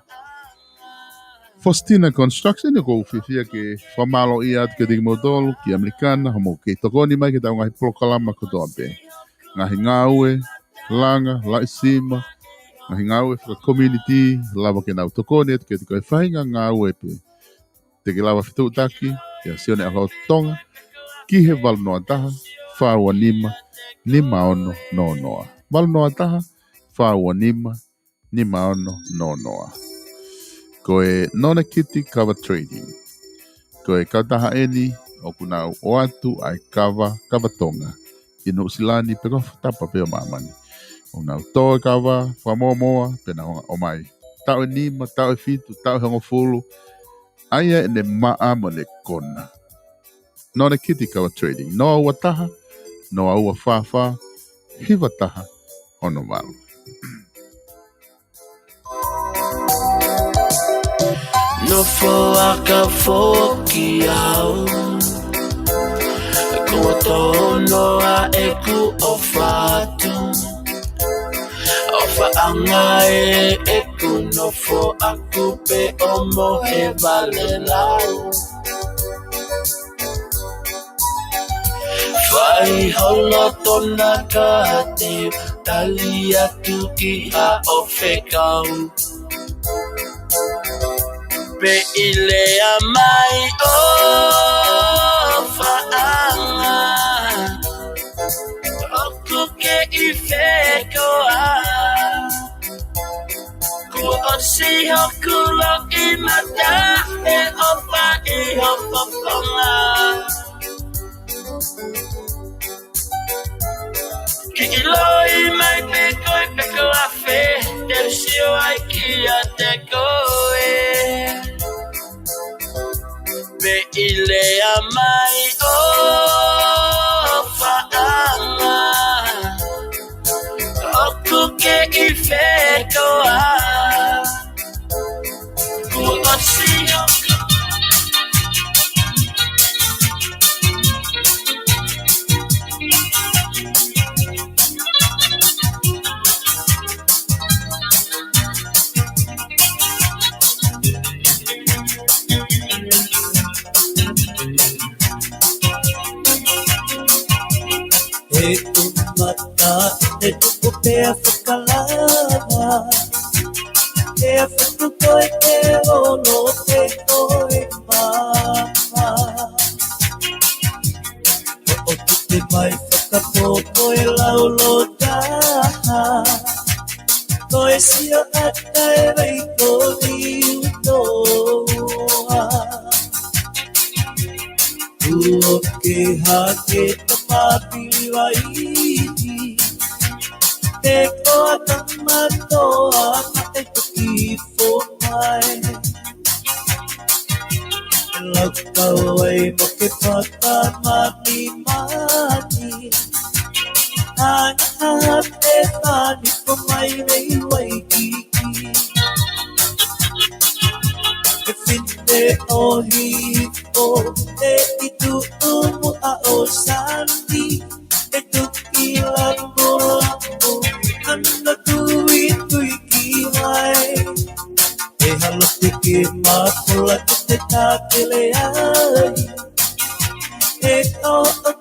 Faustina Construction, ʻoku ou fiefia ke fakamālō atu kiate kimoutolu, ki ʻAmelika na, hoʻomou kei tokoni mai ki heʻetau ngaahi polokalama kotoa pē. Ngaahi ngāue, langa, laʻi sima, ngaahi ngāue faka-community, lava ke nau tokoni atu kiate koe he faʻahinga ngāue pē. Te ke lava fetuʻutaki kia Sione ʻAloto Tonga ki he valu noa taha, fā ua nima, nima ono noa noa. Valu noa taha, fā ua nima, nima ono noa noa. Ko e Nonekiti Kava Trading. Ko e kautaha eni ʻoku nau ʻoatu ʻa e kava, kava Tonga ʻi Nuʻusila ni pea ko e fakatātā pē ʻo māmani. ʻOku nau tō e kava, fakamōmoa, pea nau hanga ʻo ʻomai. Taʻu ʻe nima, taʻu ʻe fitu, taʻu ʻe hongofulu. ʻA ia ʻene maʻa mo ʻene kona. Nonekiti Kava Trading. Noa ua taha, noa ua fā fā, hiva taha, ono valu. Nofo aka foki au, kuo tono ʻa ʻeku ʻofa atu. ʻOfaʻanga ē ʻeku nofo ʻaku pē ʻo mohe vale lau. Fai holo tona kate, tali atu ki haʻo fekau. Pea lea mai ʻofaʻanga, ʻoku kei fekau. Kuo ʻosi hoku loʻimata he ʻofa ʻi ho fofonga. Ke ʻiloʻi mai pe ko e pē ko e hā fē te u sio ai kiate koe. Pea lea mai ʻofaʻanga, ʻoku kei fekau. Kuo ʻosi hoku He ʻumata, he tuku pea fakalava. He ʻafutu koe he olo, he koe mama. ʻOku te mai fakapopo e laulo taha. Ko e sio ʻata e vai ko ni utoa. Kuo ke hake ta papili vai. Te koa ta matoa ma e toki fomae. Lakau ai mo ke pata mani mani. Ana te pani ko mai mei Waikiki. E fite ʻOhifo ʻi tuʻumu ʻa ʻo Sani, ʻe tuki lapo lapo ana tuitui ki vai. ʻE halo tiki mapola ki te takele ai. ʻE ʻo ʻo